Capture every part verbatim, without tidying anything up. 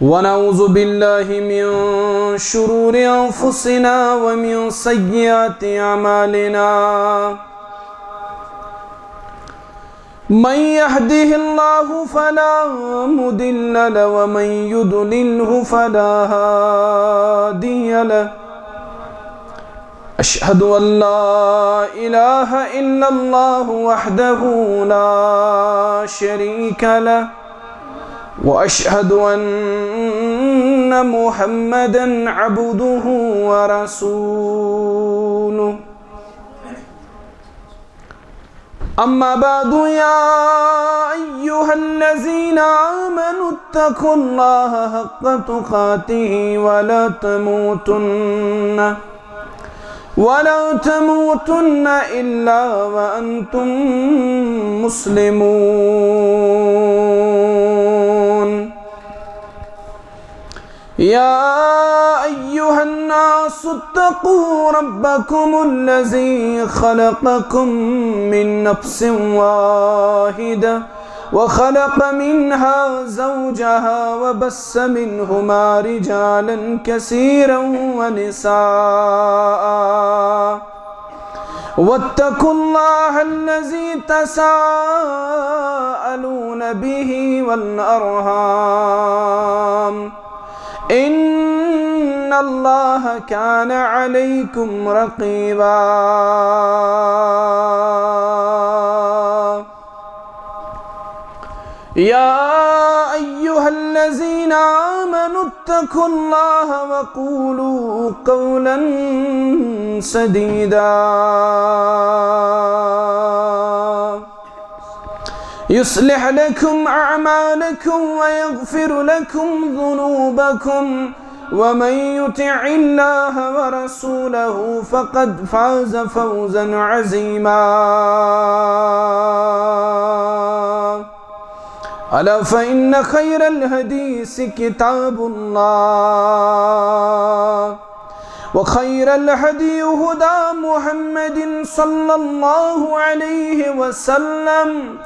ونعوذ بالله من شرور أنفسنا ومن سيئات أعمالنا. من يهده الله فلا مضل له ومن يضلله فلا هادي له. أشهد أن لا إله إلا الله وحده لا شريك له، وأشهد أن محمدا عبده ورسوله. أما بعد، يا أيها الذين آمنوا اتقوا الله حق تقاته ولا تموتن، ولا تموتن إلا وأنتم مسلمون. يا أيها الناس اتقوا ربكم الذي خلقكم من نفس واحدة وخلق منها زوجها وبث منهما رجالا كثيرا ونساء، واتقوا الله الذي تساءلون به والأرحام، إن الله كان عليكم رقيبا. يا أيها الذين آمنوا اتقوا الله وقولوا قولا سديدا، يصلح لكم أعمالكم ويغفر لكم ذنوبكم، ومن يطع الله ورسوله فقد فاز فوزا عظيما. ألا فإن خير الحديث كتاب الله، وخير الهدي هدى محمد صلى الله عليه وسلم،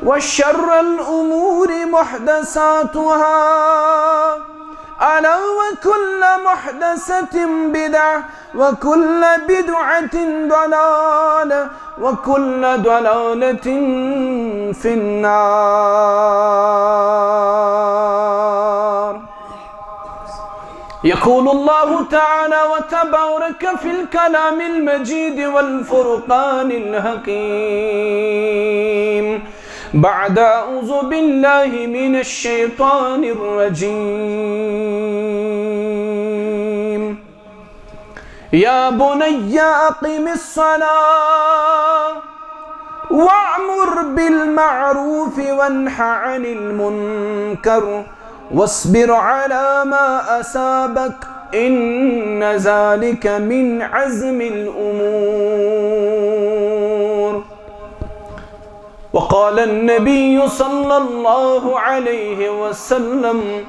وشر الأمور محدثاتها، ألا وكل محدثة بدعة، وكل بدعة ضلالة، وكل ضلالة في النار. يقول الله تعالى وتبارك في الكلام المجيد والفرقان الحكيم، بعد أعوذ بالله من الشيطان الرجيم. يا بني أقم الصلاة وأمر بالمعروف وانه عن المنكر واصبر على ما أصابك، إن ذلك من عزم الأمور. وقال النبي صلى الله عليه وسلم: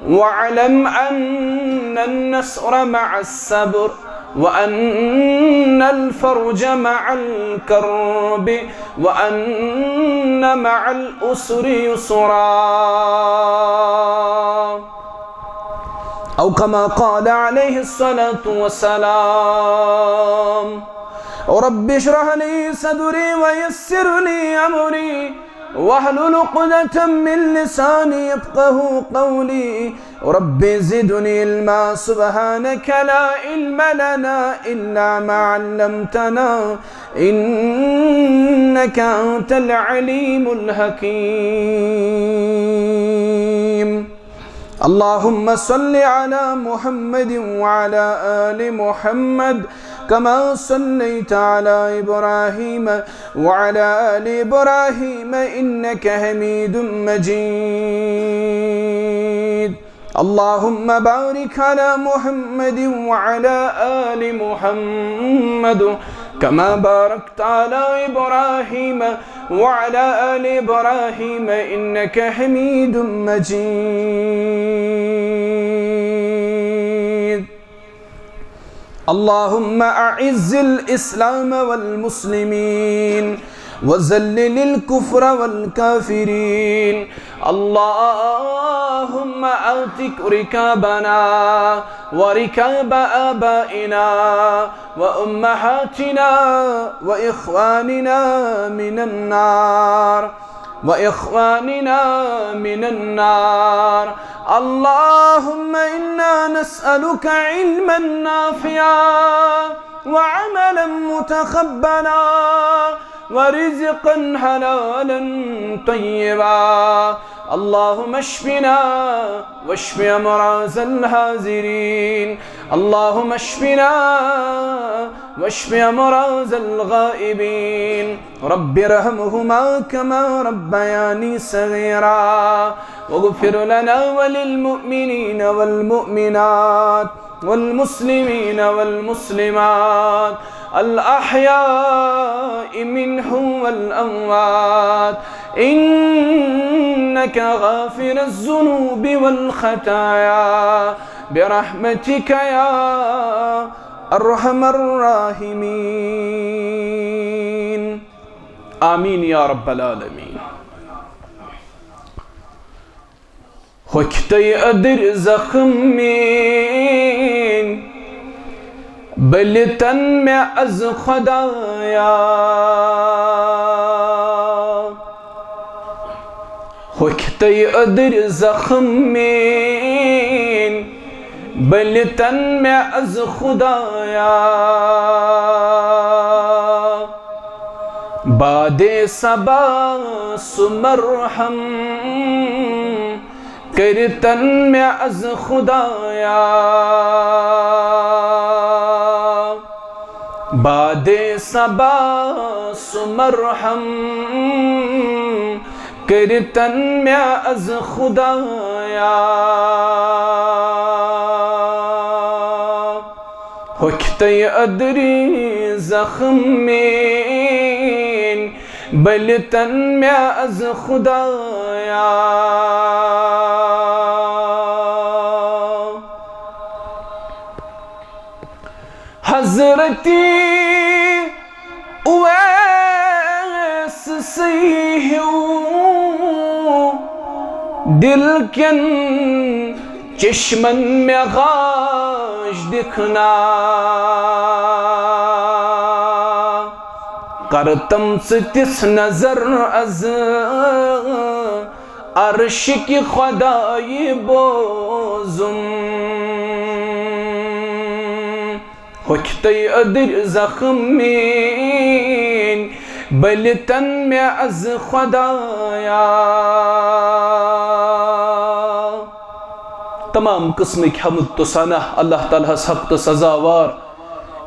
واعلم أن النصر مع الصبر، وأن الفرج مع الكرب، وأن مع العسر يسرا. أو كما قال عليه الصلاة والسلام. رب اشرح لي صدري ويسر لي أمري واحلل عقدة من لساني يفقهوا قولي. رب زدني علما. سبحانك لا علم لنا إلا ما علمتنا إنك أنت العليم الحكيم. اللهم صل على محمد وعلى آل محمد كما صليت على إبراهيم وعلى آل إبراهيم إنك حميد مجيد. اللهم بارك على محمد وعلى آل محمد كما باركت على إبراهيم وعلى آل إبراهيم إنك حميد مجيد. اللهم أعز الإسلام والمسلمين، وذلل الكفر والكافرين. اللهم اعتق رقابنا ورقاب آبائنا وأمهاتنا وإخواننا من النار، وإخواننا من النار. اللهم إنا نسألك علما نافعا وعملا متقبلا ورزقا حلالا طيبا. اللهم اشفنا واشف أمراض الحاضرين. اللهم اشفنا واشف أمراض الغائبين. رب ارحمهما كما ربياني صغيرا. واغفر لنا وللمؤمنين والمؤمنات والمسلمين والمسلمات الأحياء منهم والأموات إنك غافر الذنوب والخطايا برحمتك يا أرحم الراحمين. آمين يا رب العالمين. ہوٚکھۍ تَے أدٕرۍ زخم میٲنۍ، بٔلِتن مےٚ از خۄدایا۔ ہوٚکھۍ تَے أدٕرۍ زخم میٲنۍ، بٔلِتن مےٚ از خۄدایا۔ بادِ صبا سُہ مرہم کٔرِتن مےٚ از خۄدایا۔ بادِ صبا سُہ مرہم کٔرِتن مےٚ از خۄدایا۔ ہوٚکھۍ تَے أدٕرۍ زخم میٲنۍ، بٔلِتن مےٚ از خۄدایا۔ حضرت اویس سٕے ہیوٗ دِل کٮ۪ن چشمن مےٚ غاش دِکھنا۔ کرتم ژٕ تِژھ نظر از عرشکہِ خۄدایہِ بوزُم۔ ہوٚکھۍ تَے أدٕرۍ زخم میٲنۍ، بٔلِتن مےٚ از خۄدایا۔ تمام قٕسمٕکۍ حمد تہٕ ثنا اللہ تعالیٰ ہس حق تہٕ سزاوار،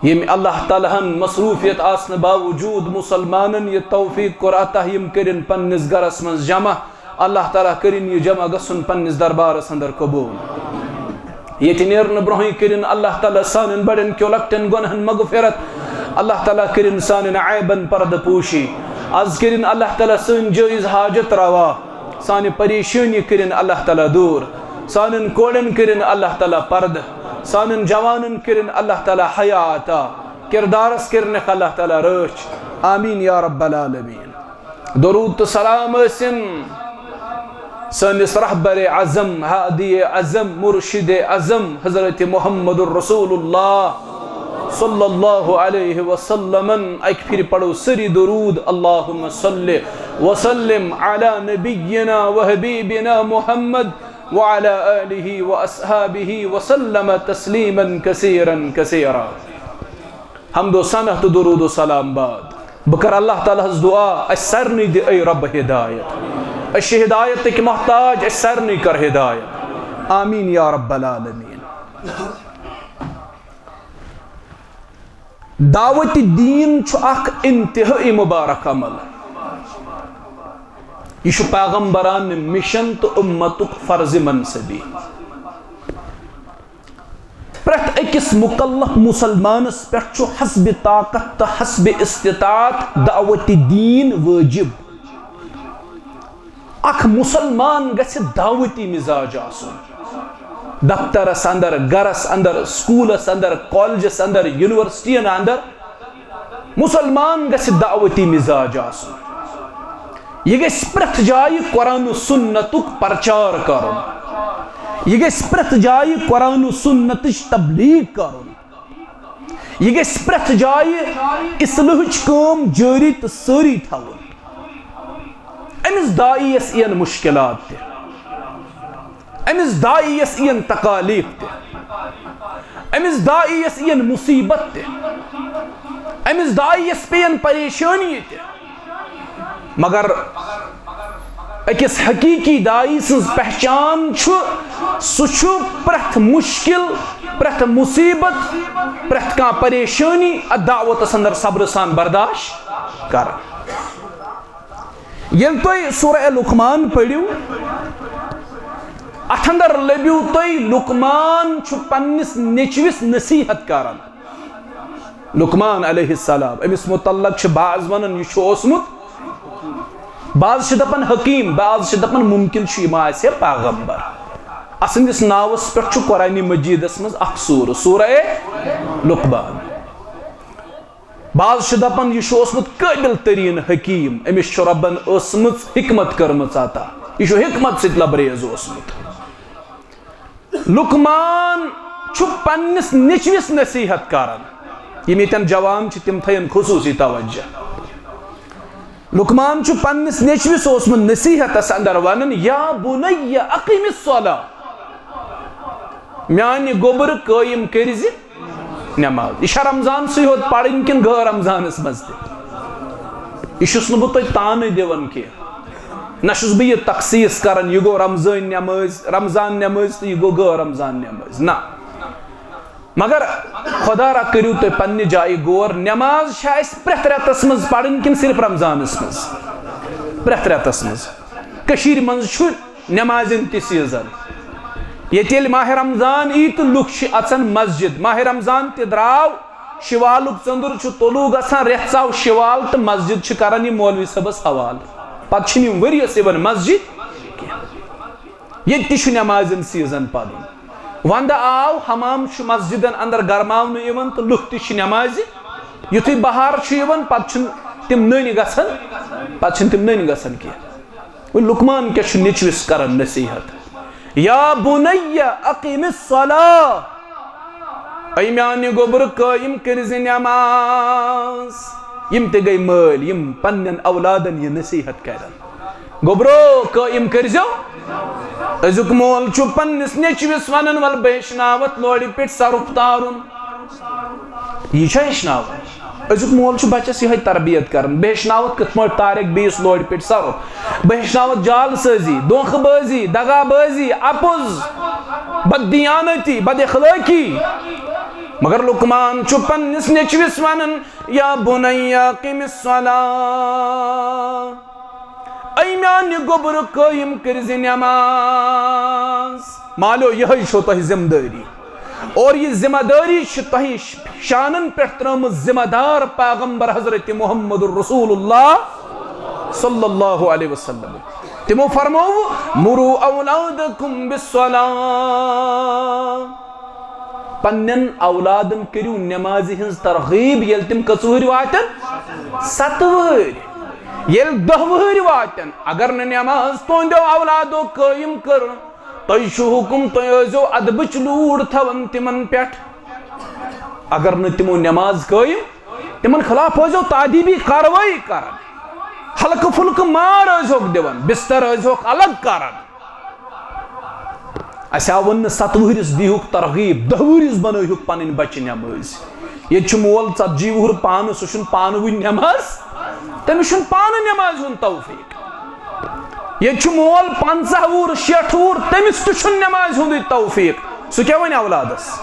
ییٚمۍ اللہ تعالیٰ ہن مصروفیت آسنہٕ باوجوٗد مسلمانن یہِ توفیق کوٚر عطا، یِم کٔرِن پننِس گرس منٛز جمع۔ اللہ تعالیٰ کٔرِن یہِ جمع گژھُن پننِس دربارس اندر قبول۔ ییٚتہِ نیرنہٕ برونٛہٕے کٔرِن اللہ تعالیٰ سانٮ۪ن بڑٮ۪ن کیو لۄکٹٮ۪ن گۄنہن مغفرت۔ اللہ تعالیٰ کٔرِن سانٮ۪ن عیبن پردٕ پوشی۔ از کٔرِن اللہ تعالیٰ سٲنۍ جٲیز حاجت روا۔ سانہِ پریشٲنی کٔرِن اللہ تعالیٰ دوٗر۔ سانٮ۪ن کورٮ۪ن کٔرِن اللہ تعالیٰ پردٕ۔ سانٮ۪ن جوانن کٔرِن اللہ تعالیٰ حیا عطا۔ کردارس کٔرِنکھ اللہ تعالیٰ رٲچھ۔ آمین یا رب العالمین۔ درود تہٕ سلام ٲسِن سٲنِس رہبر اعظم، ہادی اعظم، مرشد اعظم حضرت محمد رسول اللہ صلی اللہ علیہ وسلمن۔ اکہِ پھِرِ پرو سٲری درود۔ اللہم صل وسلم علی نبینا و حبیبنا محمد وعلی آلہ و اصحابہ وسلم تسلیما کثیرا کثیرا۔ حمد و ثنا تہٕ درود و سلام بعد، بہٕ کرٕ اللہ تعالیٰ ہس دعا، اسہِ سارنٕے دِ اے رب ہدایت۔ أسۍ چھِ ہدایتٕکۍ محتاج، اسہِ سارنٕے کر ہدایت۔ آمین یا رب العالمین۔ دعوت دین چھُ اکھ انتہٲئی مبارک عمل۔ یہِ چھُ پیغمبرانہٕ مشن تہٕ امتُک فرض منصبی۔ پرٛٮ۪تھ أکِس مکلف مسلمانس پٮ۪ٹھ چھُ حسب طاقت تہٕ حسب استطاعت دعوت دین وٲجب۔ اکھ مسلمان گژھِ دعوتی مزاج آسُن۔ دفترس اندر، گرس اندر، سکولس اندر، کالجس اندر، یونیورسٹین اندر، مسلمان گژھِ دعوتی مزاج آسُن۔ یہِ گژھِ پرٛٮ۪تھ جایہِ قرآن و سنتُک پرچار کرُن۔ یہِ گژھِ پرٛٮ۪تھ جایہِ قرآن و سنتٕچ تبلیغ کرُن۔ یہِ گژھِ پرٛٮ۪تھ جایہِ اصلاحٕچ کٲم جٲری تہٕ سٲری تھاوُن۔ أمِس داعیَس یِن مُشکِلات تہِ، أمِس داعیَس یِن تکالیٖف تہِ، أمِس داعیَس یِن مُصیٖبت تہِ، أمِس داعیَس پیٚیَن پریشٲنی تہِ۔ مگر أکِس حقیٖقی داعی سٕنٛز پہچان چھُ، سُہ چھُ پرٛٮ۪تھ مُشکِل، پرٛٮ۪تھ مُصیٖبت، پرٛٮ۪تھ کانٛہہ پریشٲنی اَتھ دعوتَس اندر صبرٕ سان برداشت کران۔ ییٚلہِ تُہۍ سورہ لقمان پٔرِو، اَتھ اندر لٔبِو تُہۍ لقمان چھُ پننِس نیٚچوِس نصیحت کران۔ لقمان علیہ السلام، أمِس متعلق چھِ بعض ونان یہِ چھُ اوسمُت، بعض چھِ دپان حکیم، بعض چھِ دپان ممکن چھُ یہِ ما آسہِ ہے پیغمبر۔ اسٕنٛدِس ناوس پٮ۪ٹھ چھُ قرآن مجیدس منٛز اکھ سورہ، سورہ لقمان۔ بعض چھِ دپان یہِ چھُ اوسمُت قٲبل تریٖن حکیم، أمِس چھُ رۄبن ٲسمٕژ حکمت کٔرمٕژ عطا، یہِ چھُ حکمت سۭتۍ لبریز اوسمُت۔ لقمان چھُ پننِس نیٚچوِس نصیحت کران۔ یِم ییٚتٮ۪ن جوان چھِ، تِم تھٲیِن خصوٗصی توجہ۔ لقمان چھُ پننِس نیٚچوِس اوسمُت نصیحتس اندر ونان، یا بنی اقم الصلاۃ، میانہِ گوٚبرٕ قٲیِم کٔرۍ زِ نماز۔ یہِ چھا رمضانسٕے یوت پرٕنۍ کِنہٕ غٲر رمضانس منٛز تہِ؟ یہِ چھُس نہٕ بہٕ تۄہہِ تانہٕ دِوان کینٛہہ، نہ چھُس بہٕ یہِ تخصیٖص کران، یہِ گوٚو رمضان نمٲز، رمضان نمٲز تہٕ یہِ گوٚو غٲر رمضان نمٲز، نہ۔ مگر خۄدا را کٔرِو تُہۍ پننہِ جایہِ غور، نماز چھا اَسہِ پرٛٮ۪تھ رٮ۪تس منٛز پرٕنۍ کِنہٕ صرف رمضانس منٛز؟ پرٛٮ۪تھ رٮ۪تس منٛز۔ کٔشیٖرِ منٛز چھُ نمازِ ہُنٛد تہِ سیٖزن۔ ییٚتہِ ییٚلہِ ماہِ رمضان یی تہٕ لُکھ چھِ اژان مسجد، ماہِ رمضان تہِ درٛاو، شوالُک ژٔنٛدُر چھُ طلوع گژھان، رٮ۪تھ ژاو شوال تہٕ مسجد چھِ کران یہِ مولوی صٲبس حوالہٕ۔ پتہٕ چھِنہٕ یِم ؤریَس یِوان مسجد کینٛہہ۔ ییٚتہِ تہِ چھُ نمازِ ہُنٛد سیٖزن پرُن۔ ونٛدٕ آو، حمام چھُ مسجدن اندر گرماونہٕ یِوان تہٕ لُکھ تہِ چھِ نمازِ۔ یُتھُے بہار چھُ یِوان، پتہٕ چھِنہٕ تِم نٔنۍ گژھان، پتہٕ چھِنہٕ تِم نٔنۍ گژھان کینٛہہ۔ وۄنۍ لقمان کیٛاہ چھُ نیٚچوِس کران نصیحت؟ یا بنی اقم الصلاۃ، اے میانہِ گوٚبرٕ، قٲیِم کٔرۍ زِ نماز۔ یِم تہِ گٔے مٲلۍ، یِم پننٮ۪ن اولادن یہِ نصیحت کرن۔ گوٚبرو، قٲیِم کٔرۍزیو۔ أزیُک مول چھُ پننِس نیٚچوِس ونان، ول بہٕ ہیٚچھناوتھ لورِ پٮ۪ٹھ سرُپھ تارُن۔ یہِ چھا ہیٚچھناوان؟ أزیُک مول چھُ بچس یِہوٚے تربیت کران، بہٕ ہیٚچھناوتھ کِتھ پٲٹھۍ تارکھ بیٚیِس لورِ پٮ۪ٹھ سرُپھ، بہٕ ہیٚچھناوتھ جعل سٲزی، دھوکہٕ بٲزی، دغا بٲزی، اپُز، بددیانتی، بد اخلٲقی۔ مگر لقمان چھُ پننِس نیٚچوِس ونان، یا بنی اقم الصلاۃ، اے میانہِ گوٚبرٕ، قٲیِم کٔرۍ زِ نماز۔ مالیو، یِہوٚے چھو تۄہہِ ذمہٕ دٲری۔ اور یہِ ذمہٕ دٲری چھِ تۄہہِ شانن پٮ۪ٹھ ترٲومٕژ ذمہٕ دار پیغمبر حضرت محمد رسول اللہ صلی اللہ علیہ وسلم۔ تِمو فرموو، مروا اولادکم بالصلاۃ۔ پننٮ۪ن اولادن کٔرِو نمازِ ہٕنٛز ترغیب، ییٚلہِ تِم کٔژ وُہٕرۍ واتن؟ ستہٕ وُہٕرۍ۔ ییٚلہِ دَہ وُہٕرۍ واتن، اگر نہٕ نماز تُہنٛدیو اولادو قٲیِم کٔر، تۄہہِ چھُ حُکُم، تُہۍ ٲسۍزیو ادبٕچ لوٗر تھاوان تِمن پٮ۪ٹھ۔ اگر نہٕ تِمو نماز قٲیِم، تِمن خلاف ٲسۍزیو تادیبی کاروٲیی کران، ہلکہٕ پھُلکہٕ مار ٲسۍزیوکھ دِوان، بستر ٲسۍزیوکھ الگ کران۔ اسہِ آو وننہٕ، ستہٕ وُہرِس دیٖہُکھ ترغیب، دَہ وُہرِس بنٲوہُکھ پنٕنۍ بچہِ نمٲزۍ۔ ییٚتہِ چھُ مول ژتجی وُہُر پانہٕ، سُہ چھُنہٕ پانہٕ وُنہِ نماز، تٔمِس چھُنہٕ پانہٕ نمازِ ہُنٛد توفیٖق۔ ییٚتہِ چھُ مول پنٛژاہ وُہُر، شیٹھ وُہُر، تٔمِس تہِ چھُنہٕ نمازِ ہُنٛدُے توفیٖق۔ سُہ کیٛاہ وَنہِ اولادس؟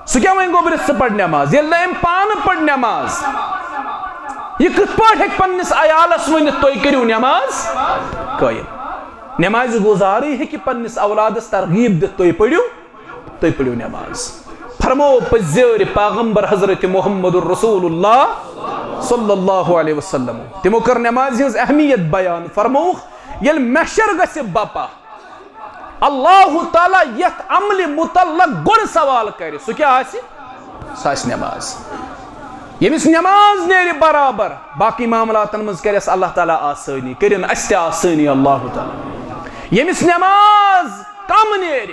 سُہ کیٛاہ وَنہِ گوٚبرِس، ژٕ پَر نٮ۪ماز، ییٚلہِ نہٕ أمۍ پانہٕ پٔر نٮ۪ماز؟ یہِ کِتھ پٲٹھۍ ہیٚکہِ پننِس عیالَس ؤنِتھ، "تُہۍ کٔرِو نٮ۪ماز قٲیِم"؟ نٮ۪مازِ گُزارٕے ہیٚکہِ پننِس اولادَس ترغیٖب دِتھ، "تُہۍ پٔرِو، تُہۍ پٔرِو نٮ۪ماز"۔ فرموو پٔزۍ زیٲرۍ پیغمبر حضرت محمد رسول اللہ صلی اللہ علیہ وسلم۔ تِمو کٔر نٮ۪مازِ ہٕنٛز اہمیت بیان، فرمووُکھ، ییٚلہِ محشر گژھِ بپا، اللہ تعالیٰ یتھ عملہِ متعلق گۄڈٕ سوال کرِ، سُہ کیٛاہ آسہِ؟ سُہ آسہِ نٮ۪ماز۔ ییٚمِس نٮ۪ماز نیرِ برابر، باقٕے معاملاتن منٛز کرٮ۪س اللہ تعالیٰ آسٲنی، کٔرِن اَسہِ تہِ آسٲنی اللہ تعالیٰ۔ ییٚمِس نٮ۪ماز کم نیرِ،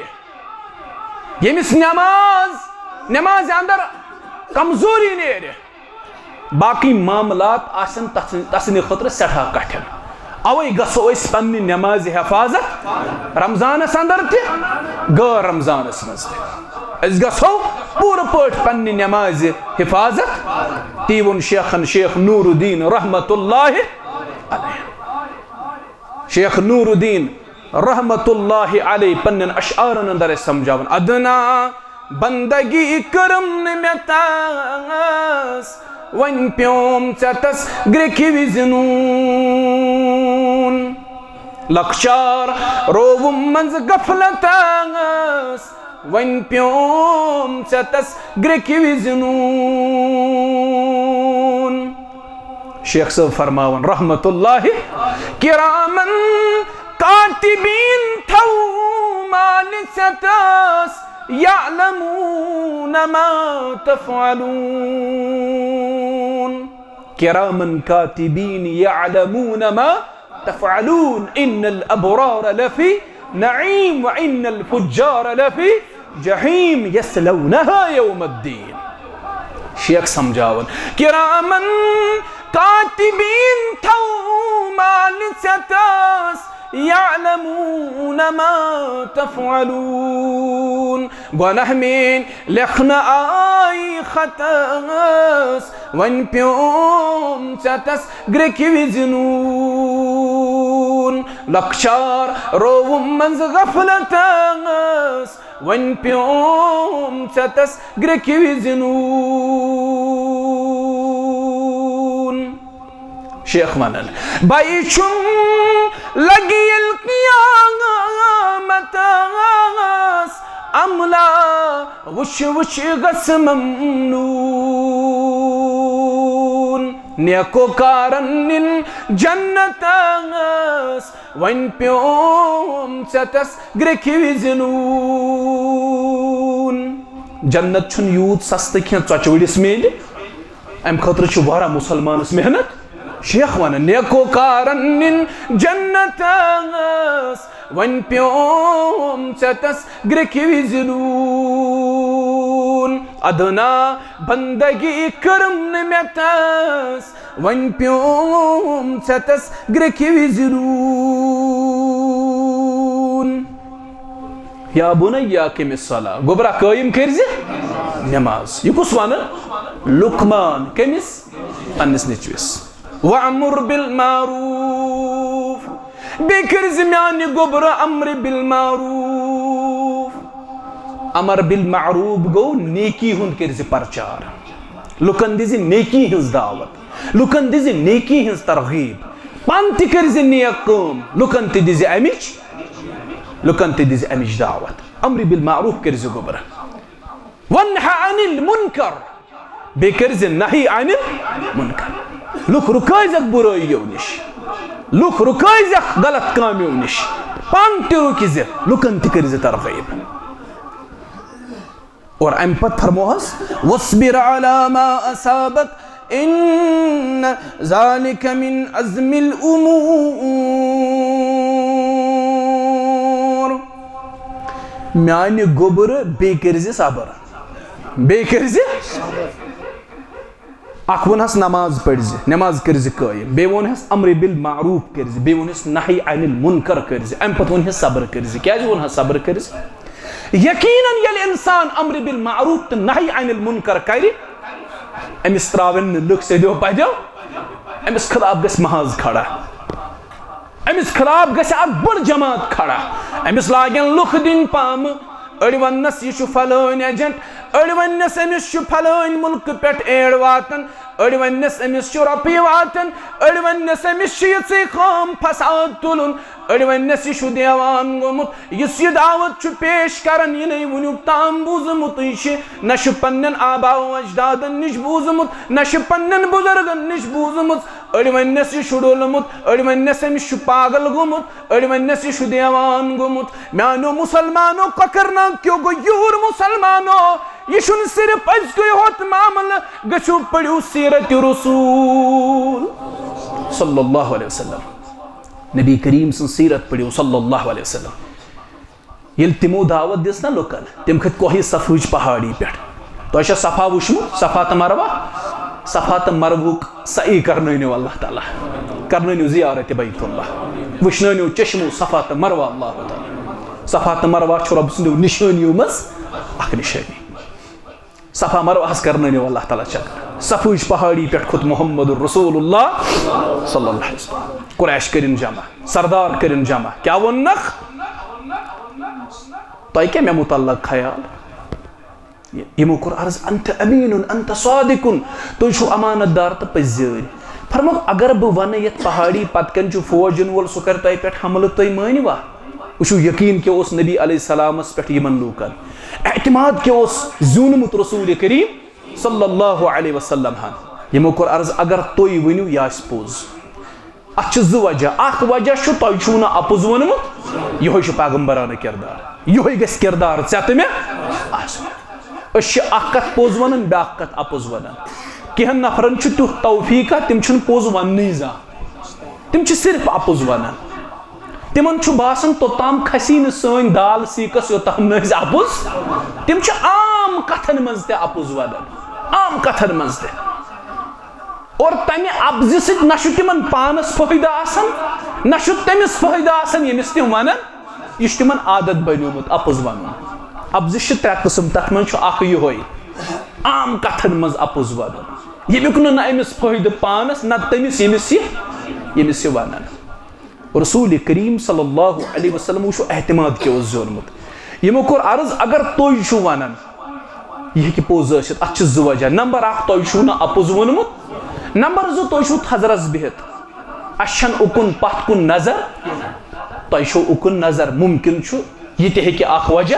ییٚمِس نٮ۪ماز، نٮ۪مازِ اندر کمزوری نیرِ، باقٕے معاملات آسن تس-، تسٕنٛدِ خٲطرٕ سٮ۪ٹھاہ کٹھِن۔ اوے گژھو أسۍ پننہِ نٮ۪مازِ حفاظت رمضانس اندر تہِ، غٲر رمضانس منٛز تہِ۔ أسۍ گژھو پوٗرٕ پٲٹھۍ پننہِ نٮ۪مازِ حفاظت۔ تی ووٚن شیخن، شیخ نور الدین رحمت اللہ علیہ۔ شیخ نور الدین رحمت اللہ علیہ پننٮ۪ن اشعارن اندر اَسہِ سمجھاوان، ادنا بندگی کٔرٕم نہٕ مےٚ تس، وۄنۍ پیوم ژےٚ تس گرٛیکہِ وِزِ نوٗن۔ لۄکچار رووُم منٛزٕ غفلتس، وۄنۍ پیوم ژےٚ تس گرٛیکہِ وِزِ نوٗن۔ شیخ صٲب فرماوان رحمت اللہ، کرامن کاتبین تھو مالہِ ژےٚ تس، یعلمون ما تفعلون۔ کرامن کاتبین یعلمون ما تفعلون، ان الابرار لفی نعیم و ان الفجار لفی جحیم، یصلونها یوم الدین۔ شیخ سمجھاوان، کرامن کاتبین تھو مالہِ ژےٚ تس، یعلمون ما تفعلون۔ گۄناہ میٲنۍ لیکھنہٕ آیہِ خطس، وۄنۍ پیوم ژےٚ تس گرٛیکہِ وِزِ نوٗن۔ لۄکچار رووُم منٛزٕ غفلتس، وۄنۍ پیوم ژےٚ تس گرٛیکہِ وِزِ نوٗن۔ شیخ ونان، بے چھُم لگہِ ییٚلہِ قیامتس عملہ وٕچھ وٕچھ گژھٕ ممنون۔ نیکو کارن نِن جنتس، وۄنۍ پیوم ژےٚ تس گرٛیکہِ وِزِ نوٗن۔ جنت چھُنہٕ یوٗت سستہٕ کینٛہہ ژۄچہِ وٕڑِس میلہِ۔ امہِ خٲطرٕ چھُ واریاہ مُسلمانس محنت۔ شیخ ونان، نیکو کارن نِن جنتس، وۄنۍ پیوم ژےٚ تس گرٛیکہِ وِزِ نوٗن۔ ادنا بندگی کٔرٕم نہٕ مےٚ تس، وۄنۍ پیوم ژےٚ تس گرٛیکہِ وِزِ نوٗن۔ یا بنی اقم الصلاۃ، گوٚبرا قٲیِم کٔرۍ زِ نٮ۪ماز۔ یہِ کُس ونان؟ لقمان۔ کٔمِس؟ پننِس نیٚچوِس۔ وَأْمُرْ بِالْمَعْرُوفِ، بیٚیہِ کٔرۍ زِ میانہِ گوٚبرٕ امرِ بالمعروف۔ امر بالمعروف گوٚو نیکی ہُنٛد کٔرۍ زِ پرچار، لُکن دِ زِ نیکی ہٕنٛز دعوت، لُکن دِ زِ نیکی ہٕنٛز ترغیب، پانہٕ تہِ کٔرۍ زِ نیک کٲم، لُکن تہِ دِ زِ امِچ، لُکن تہِ دِ زِ امِچ دعوت۔ امرِ بالمعروف کٔرۍ زِ گوٚبرٕ۔ وَانْهَ عَنِ الْمُنْكَرِ، بیٚیہِ کٔرۍ زِ نہی عن المنکر۔ لُکھ رُکٲے زٮ۪کھ بُرٲییو نِش، لُکھ رُکٲے زٮ۪کھ غلط کامیو نِش، پانہٕ تہِ رُکہِ زِ، لُکن تہِ کٔرۍ زِ ترغیب۔ اور امہِ پتہٕ فرموہس، وَاصْبِرْ عَلَى مَا أَصَابَكَ إِنَّ ذَلِكَ مِنْ عَزْمِ الْأُمُورِ۔ میانہِ گوٚبرٕ، بیٚیہِ کٔرۍ زِ صبر، بیٚیہِ کٔرۍ زِ۔ اکھ ووٚنہس نماز پٔرۍ زِ، نماز کٔرۍ زِ قٲیِم، بیٚیہِ ووٚنہس امرِ بالمعروف کٔرۍ زِ، بیٚیہِ ووٚنہس نہی عن المنکر کٔرۍ زِ، امہِ پتہٕ ووٚنہس صبر کٔرۍ زِ۔ کیازِ ووٚنہس صبر کٔرۍ زِ؟ یقیناً ییٚلہِ انسان امرِ بالمعروف تہٕ نہی عن المنکر کرِ، أمِس تراون نہٕ لُکھ سیٚدیو پدیو، أمِس خلاف گژھِ محاذ کھڑا۔ أمِس خلاف گژھِ اکھ بٔڑ جماعت کھڑا۔ أمِس لاگن لُکھ دِنۍ پامہٕ۔ أڑۍ وننس، یہِ چھُ فلٲنۍ ایجنٹ، أڑۍ وننس، أمِس چھُ فلٲنۍ مُلکہٕ پٮ۪ٹھ ایڈ واتان، أڑۍ وننس، أمِس چھُ رۄپیہِ واتان، أڑۍ وننس، أمِس چھُ یِژٕے کٲم فساد تُلُن، أڑۍ وننس، یہِ چھُ دیوان گوٚمُت، یُس یہِ دعوت چھُ پیش کران، یہِ نے وُنیُک تام بوٗزمُتٕے چھُ، نہ چھُ پننٮ۪ن آبا و اجدادن نِش بوٗزمُت، نہ چھُ پننٮ۪ن بُزرگن نِش بوٗزمُت۔ أڑۍ وننس، یہِ چھُ ڈوٚلمُت، أڑۍ وننس، أمِس چھُ پاگل گوٚمُت، أڑۍ وننس، یہِ چھُ دیوان گوٚمُت۔ میانیو مُسلمانو، کۄکرناگ کیو غیوٗر مُسلمانو، یہِ چھُنہٕ صرف أزکُے ہوت معاملہٕ، گٔژھِو پٔرِو سیرت رسول صلی اللہ علیہ وسلم۔ نبی کریم سٕنٛز سیرت پٔرِو صلی اللہ علیہ وسلم۔ ییٚلہِ تِمو دعوت دِژ نا لُکن، تِم کھٔتۍ کوہہِ صفاہٕچ پہاڑی پٮ۪ٹھ۔ تۄہہِ چھا صفا وٕچھمُت؟ صفا تہٕ مروہ؟ صفا تہٕ مروہُک سعی کرنٲونیو اللہ تعالیٰ، کرنٲونیو زیارت بیت اللہ، وٕچھنٲونیو چشمو صفا تہٕ مروہ اللہ تعالیٰ۔ صفا تہٕ مروہ چھُ رۄب سٕنٛدیو نِشٲنیو منٛز اکھ نِشٲنی۔ صفا مروہس کرنٲونیو اللہ تعالیٰ چکر۔ صفاہٕچ پہاڑی پٮ۪ٹھ کھوٚت محمد رسول اللہ صلی اللہ علیہ وسلم۔ قریش کٔرِن جمع، سردار کٔرِن جمع۔ کیٛاہ ووٚننکھ؟ تۄہہِ کیٛاہ مےٚ متعلق خیال؟ یِمو کوٚر عرض، "انت امین، انت صادقن"، تُہۍ چھِو امانت دار تہٕ پٔزۍ۔ فرموکھ، اگر بہٕ ونہٕ یتھ پہاڑی پتہٕ کنہِ چھُ فوج یِنہٕ وول، سُہ کرِ تۄہہِ پٮ۪ٹھ حملہٕ، تُہۍ مٲنِوا؟ وٕچھِو، یقین کیٛاہ اوس نبی علیہ السلامس پٮ۪ٹھ یِمن لوٗکن، اعتماد کیٛاہ اوس زیوٗنمُت رسول کریم صلی اللہ علیہ وسلم ہن۔ یِمو کوٚر عرض، اگر تُہۍ ؤنِو، یہِ آسہِ پوٚز۔ اتھ چھِ زٕ وجہ۔ اکھ وجہ چھُ، تۄہہِ چھُو نہٕ اپُز ووٚنمُت، یِہوٚے چھُ پیغمبرانہٕ کردار، یِہوٚے گژھِ کردار ژےٚ تہٕ مےٚ آسُن۔ أسۍ چھِ اکھ کتھ پوٚز ونان، بیٛاکھ کتھ اپُز ونان۔ کینٛہن نفرن چھُ تیُتھ توفیقہ، تِم چھِنہٕ پوٚز وننٕے زانٛہہ، تِم چھِ صرف اپُز ونان۔ تِمن چھُ باسان، توٚتام کھسی نہٕ سٲنۍ دال سیٖکس، یوٚتام نہٕ أسۍ اپُز۔ تِم چھِ عام کتھن منٛز تہِ اپُز ونان، عام کتھن منٛز تہِ۔ اور تمہِ اپزِ سۭتۍ نہ چھُ تِمن پانس فٲیدٕ آسان، نہ چھُ تٔمِس فٲیدٕ آسان، ییٚمِس تِم ونان۔ یہِ چھُ تِمن عادت بنیومُت اپُز ونُن۔ اپزِ چھِ ترٛےٚ قٕسم، تتھ منٛز چھُ اکھ یِہوٚے، عام کتھن منٛز اپُز ونُن، ییٚمیُک نہٕ نہ أمِس فٲیدٕ پانس، نہ تٔمِس، ییٚمِس یہِ، ییٚمِس یہِ ونان۔ رسول کریم صلی اللہ علیہ وسلم وٕچھو اعتماد کیٛاہ اوس زیوٗنمُت۔ یِمو کوٚر عرض، اگر تُہۍ چھِو ونان، یہِ ہیٚکہِ پوٚز ٲسِتھ، اتھ چھِ زٕ وجہ۔ نمبر اکھ، تۄہہِ چھُو نہٕ اپُز ووٚنمُت۔ نمبر زٕ، تُہۍ چھِو تھزرس بِہِتھ، اسہِ چھَنہٕ اُکُن پتھ کُن نظر، تۄہہِ چھو اُکُن نظر۔ ممکن چھُ، یہِ تہِ ہیٚکہِ اکھ وجہ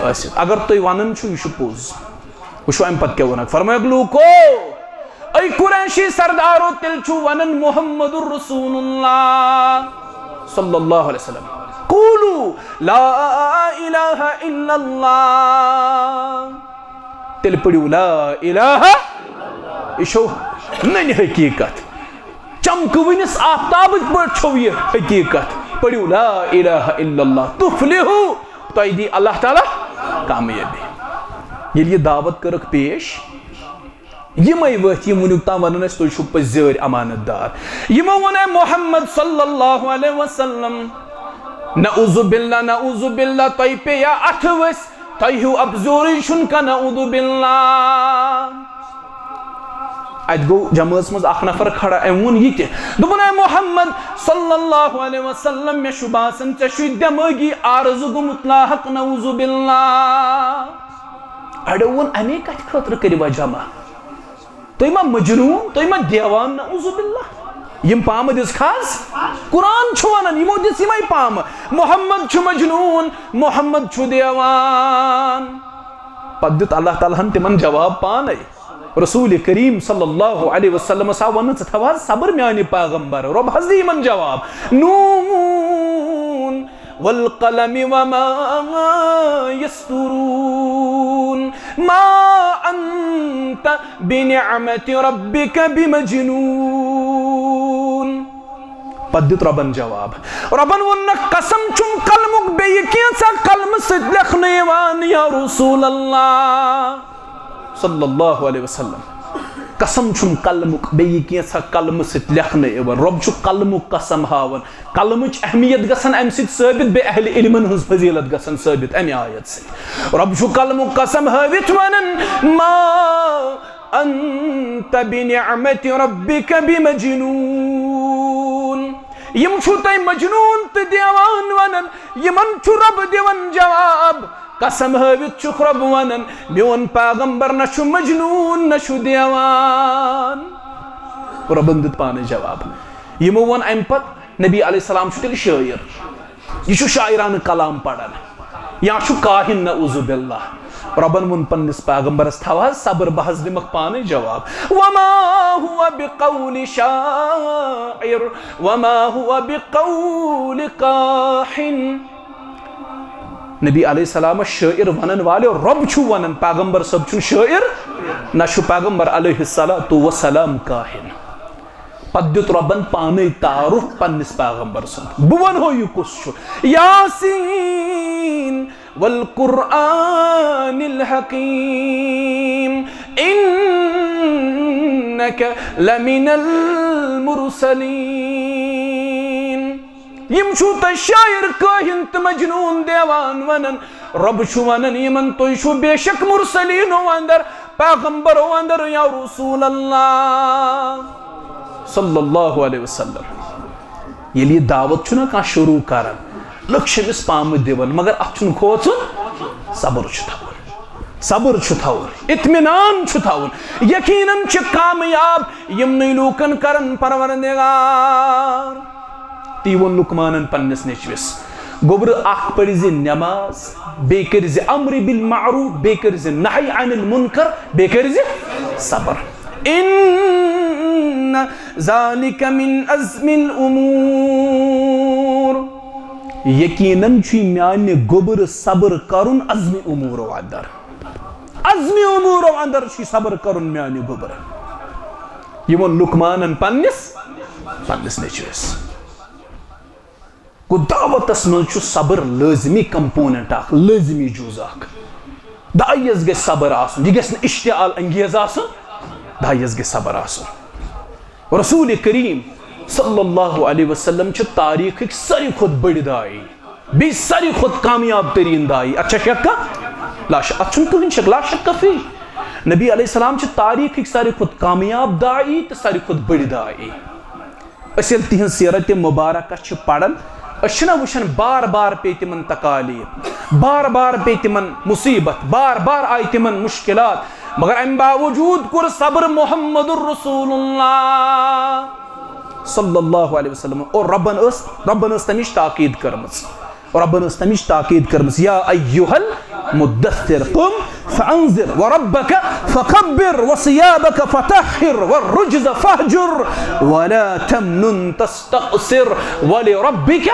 ٲسِتھ۔ اگر تُہۍ ونان چھِو، یہِ چھُ پوٚز۔ وٕچھو امہِ پتہٕ کیٛاہ ووٚنکھ۔ فرمٲیکھ، لوٗکو، اے قریشی سردارو، تیٚلہِ چھُو ونان محمد رسول اللہ صلی اللہ علیہ وسلم۔ قولوا لا الہ الا اللہ۔ تیٚلہِ پٔرِو لا الہ۔ یہِ چھو نٔنۍ حقیٖقت۔ چمکہٕ وٕنِس آفتابٕکۍ پٲٹھۍ چھو یہِ حقیٖقت۔ پٔرِو لا الہ الا اللہ تفلحو، تۄہہِ دی اللہ تعالیٰ کامیٲبی۔ ییٚلہِ یہِ دعوت کٔرٕکھ پیش، یِمے وٲتھۍ یِم وٕنیُک تام ونان ٲسۍ، تُہۍ چھِو پٔزۍ امانت دار۔ یِمو ووٚن، اے محمد صلی اللہ علیہ وسلم، نعوذ باللہ، نعوذ باللہ، تۄہہِ پیٚیا اتھٕ ؤسۍ، تۄہہِ ہیوٗ اپزورٕے چھُنہٕ کانٛہہ، نعوذ باللہ۔ اتہِ گوٚو جمٲژ منٛز اکھ نفر کھڑا، أمۍ ووٚن یہِ تہِ، دوٚپُن، اے محمد صلی اللہ علیہ وسلم، مےٚ چھُ باسان، ژےٚ چھُے دٮ۪مٲغی عارضہٕ گوٚمُت لاحق، نعوذ باللہ۔ اڑیو ووٚن، اَمے کَتھِ خٲطرٕ کٔرِوا جمع؟ تُہۍ ما مجنون، تُہۍ ما دیوان، نعوذ باللہ؟ یِم پامہٕ دِژکھ حظ؟ قرآن چھُ وَنان، یِمو دِژ یِمے پامہٕ۔ محمد چھُ مجنون، محمد چھُ دیوان۔ پتہٕ دیُت اللہ تعالیٰ ہن تِمن جواب پانے۔ رسول کریم صلی اللہ علیہ وسلمس آو وننہٕ، ژٕ تھاو حظ صبر میانہِ پیغمبر، رۄب حظ دِ یِمن جواب۔ نون والقلم وما يسطرون، ما انت بنعمة ربك بمجنون۔ پتہٕ دیُت رۄبن جواب۔ رۄبن ووٚننکھ، قسم چھُم قلمُک، بیٚیہِ کینٛژھا قلمہٕ سۭتۍ لیکھنہٕ یِوان، یا رسول اللہ صلی اللہ علیہ وسلم۔ قسم چھُم قلمُک، بیٚیہِ کینٛژھا قلمہٕ سۭتۍ لیکھنہٕ یِوان۔ رۄب چھُ قلمُک قسم ہاوان۔ قلمٕچ اہمیت گژھن امہِ سۭتۍ ثٲبت، بیٚیہِ اہل علمن ہٕنٛز فضیلت گژھن ثٲبت امہِ آیت سۭتۍ۔ رۄب چھُ قلمُک قسم ہٲوِتھ ونان، ما انت بنعمت ربک بمجنون۔ یِم چھِو تُہۍ مجنون تہٕ دیوان ونان، یِمن چھُ رۄب دِوان جواب۔ قسم ہٲوِتھ چھُکھ رۄب ونان، میون پیغمبر نہ چھُ مجنون، نہ چھُ دیوان۔ رۄبن دیُت پانے جواب۔ یِمو ووٚن امہِ پتہٕ، نبی علیہ السلام چھُ تیٚلہِ شٲعر۔ یہِ چھُ شاعرانہٕ کلام پران یا چھُ کاہن، نعوذ باللہ۔ رۄبن ووٚن پننِس پیغمبرس، تھاو حظ صبر، بہٕ حظ دِمکھ پانے جواب۔ وما هو بقول شاعر وما هو بقول کاہن۔ نبی علیہ السلام شٲعر ونن والٮ۪و، رۄب چھُ ونان، پیغمبر صٲب چھُنہٕ شٲعر، نہ چھُ پیغمبر علیہ الصلوۃ والسلام کاہن۔ پتہٕ دیُت رۄبن پانے تعارف پننِس پیغمبر سُنٛد۔ بہٕ ونہو یہِ کُس چھُ۔ یاسین والقرآن الحکیم، انک لمن المرسلین۔ یِم چھِو تُہۍ شٲعر، کٲہِن تہٕ مجنون دیوان ونان۔ رۄب چھُ ونان یِمن، تُہۍ چھِو بے شک مرسلینو اندر، پیغمبرو اندر، یا رسول اللہ صلی اللہ علیہ وسلم۔ ییٚلہِ یہِ دعوت چھُنہ کانٛہہ شروع کران، لُکھ چھِ أمِس پامہٕ دِوان، مگر اتھ چھُنہٕ کھوژُن، صبر چھُ تھاوُن۔ صبر چھُ تھاوُن، اطمینان چھُ تھاوُن۔ یقیناً چھِ کامیاب یِمنٕے لوٗکن کرن پروردگار۔ تی ووٚن لقمانن پننِس نیٚچوِس، گوٚبرٕ اکھ پٔرۍ زِ نماز، بیٚیہِ کٔرۍ زِ امر بالمعروف، بیٚیہِ کٔرۍ زِ نہی عن المنکر، بیٚیہِ کٔرۍ زِ صبر۔ ان ذلک من عزم الامور۔ یقیناً چھُ میانہِ گوٚبرٕ صبر کرُن عزم امورو اندر۔ عزم امورو اندر چھُ صبر کرُن میانہِ گوٚبرٕ۔ یہِ ووٚن لقمانن پننِس، پننِس نیٚچوِس۔ گوٚو، دعوتس منٛز چھُ صبر لٲزمی کمپوننٹ اکھ، لٲزمی جُز اکھ۔ داعیس گژھِ صبر آسُن، یہِ گژھِ نہٕ اشتعال انگیز آسُن، داعیس گژھِ صبر آسُن۔ رسول کریم صلی اللہ علیہ وسلم چھِ تاریخٕکۍ ساروی کھۄتہٕ بٔڑۍ داعی، بیٚیہِ ساروی کھۄتہٕ کامیاب تریٖن داعی۔ اتھ چھا شک کانٛہہ؟ لا شک، اتھ چھُنہٕ کٕہٕنۍ شک، لا شک فی۔ نبی علیہ السلام چھِ تاریخٕکۍ ساروی کھۄتہٕ کامیاب داعی تہٕ ساروی کھۄتہٕ بٔڑۍ داعی۔ أسۍ ییٚلہِ تِہنٛز سیرت مبارکہ چھِ پران، أسۍ چھِنہ وٕچھان بار بار پیٚیہِ تِمن تکالیف، بار بار پیٚیہِ تِمن مصیبت، بار بار آیہِ تِمن مشکلات، مگر امہِ باوجود کوٚر صبر محمد رسول اللہ صلی اللہ علیہ وسلم۔ اور ربن ٲس، ربن ٲس تمِچ تاکید کٔرمٕژ۔ ربن ٲس تمِچ تاکید کٔرمٕژ، یا ایھا المدثر قم فانذر وربک فکبر وثیابک فطہر والرجز فہجر ولا تمنن تستکثر ولربک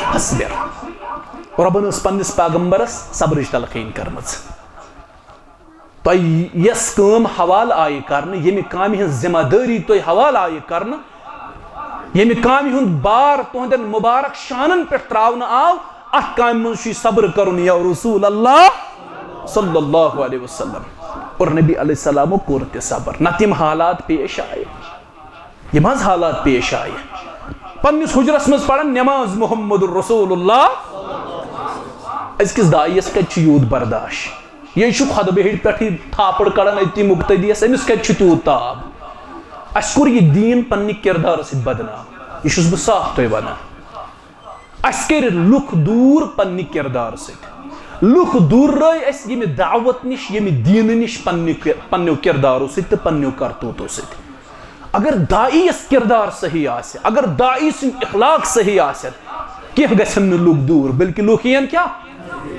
فاصبر۔ ربن ٲس پننِس پیغمبرس صبرٕچ تلقین کٔرمٕژ۔ تۄہہِ یۄس کٲم حوالہٕ آیہِ کرنہٕ، ییٚمہِ کامہِ ہٕنٛز ذمہ دٲری تۄہہِ حوالہٕ آیہِ کرنہٕ، ییٚمہِ کامہِ ہُنٛد بار تُہنٛدٮ۪ن مبارک شانن پٮ۪ٹھ تراونہٕ آو، اتھ کامہِ منٛز چھُے صبر کرُن یا رسول اللہ صلی اللہ علیہ وسلم۔ اور نبی علیہ السلامو کوٚر تہِ صبر، نتہٕ یِم حالات پیش آیہِ۔ یِم حظ حالات پیش آیہِ۔ پننِس حجرس منٛز پران نماز محمد رسول اللہ۔ أزکِس داعیس کتہِ چھُ یوٗت برداش؟ یہِ چھُ خطبہٕ ہیٚرِ پٮ۪ٹھٕے تھاپڑ کڑان أتی مقتدیس، أمِس کتہِ چھُ تیوٗت تاب؟ اَسہِ کوٚر یہِ دیٖن پننہِ کردارٕ سۭتۍ بدنام، یہِ چھُس بہٕ صاف تۄہہِ ونان۔ اَسہِ کٔرۍ لُکھ دوٗر پننہِ کردارٕ سۭتۍ۔ لُکھ دوٗررٲے اَسہِ ییٚمہِ دعوت نِش، ییٚمہِ دیٖنہٕ نِش پننہِ کہِ-، پننیو کردارو سۭتۍ تہٕ پننیو کرتوٗتو سۭتۍ۔ اگر داعی یس کردار صحیح آسہِ، اگر داعی سُنٛد اخلاق صحیح آسن، کینٛہہ گژھن نہٕ لُکھ دوٗر، بلکہِ لُکھ یِین کیٛاہ؟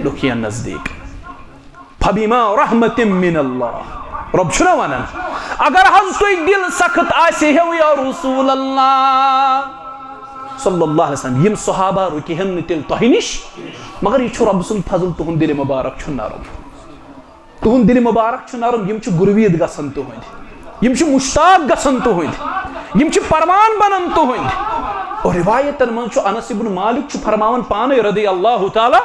لُکھ یِین نزدیٖک۔ فبما رحمت من اللہ۔ رۄب چھُنہ ونان، اگر حظ تُہۍ دِل سخت آسہِ ہیو یا رسول اللہ صلی اللہ علیہ وسلم، یِم صحابہ رُکہِ ہن نہٕ تیٚلہِ تۄہہِ نِش، مگر یہِ چھُ رۄب سُنٛد فضل، تُہُنٛد دِلِ مبارک چھُ نرم۔ تُہُنٛد دِلِ مبارک چھُ نرم، یِم چھِ گُرویٖد گژھان تُہٕنٛدۍ، یِم چھِ مشتاق گژھان تُہٕنٛدۍ، یِم چھِ پروان بنان تُہٕنٛدۍ۔ اور روایتن منٛز چھُ انس ابن مالک چھُ فرماوان پانے رضی اللہ تعالیٰ،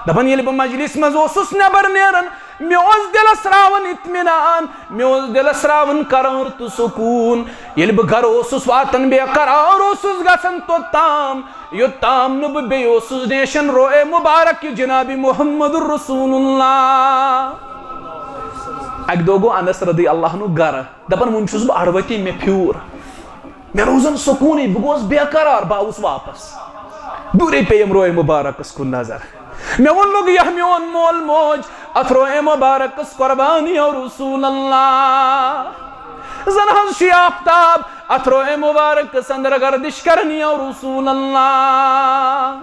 دپان، ییٚلہِ بہٕ مجلس منٛز اوسُس نٮ۪بر نیران، مےٚ اوس دِلس راوان اطمینان، مےٚ اوس دِلس راوان قرار تہٕ سکوٗن۔ ییٚلہِ بہٕ گرٕ اوسُس واتان، بے قرار اوسُس گژھان توٚتام، یوٚتام نہٕ بہٕ بیٚیہِ اوسُس نیشن روئے مبارک یہِ جناب محمد رسول اللہ۔ اکہِ دۄہ گوٚو انس رضی اللہ عنہ گرٕ، دپان، وُنہِ چھُس بہٕ اڑوَتی، مےٚ پھیوٗر، مےٚ روٗز نہٕ سکوٗنٕے، بہٕ گوس بے قرار، بہٕ آوُس واپس۔ دوٗرے پیٚیَم روئے مبارکس کُن نظر۔ مےٚ ووٚن لوٚگ، یہِ میون مول موج، اتھ روئے مبارکس قربان یا رسول اللہ۔ زن حظ چھُ یہِ آفتاب اتھ روئے مبارکس اندر گردش کران یا رسول اللہ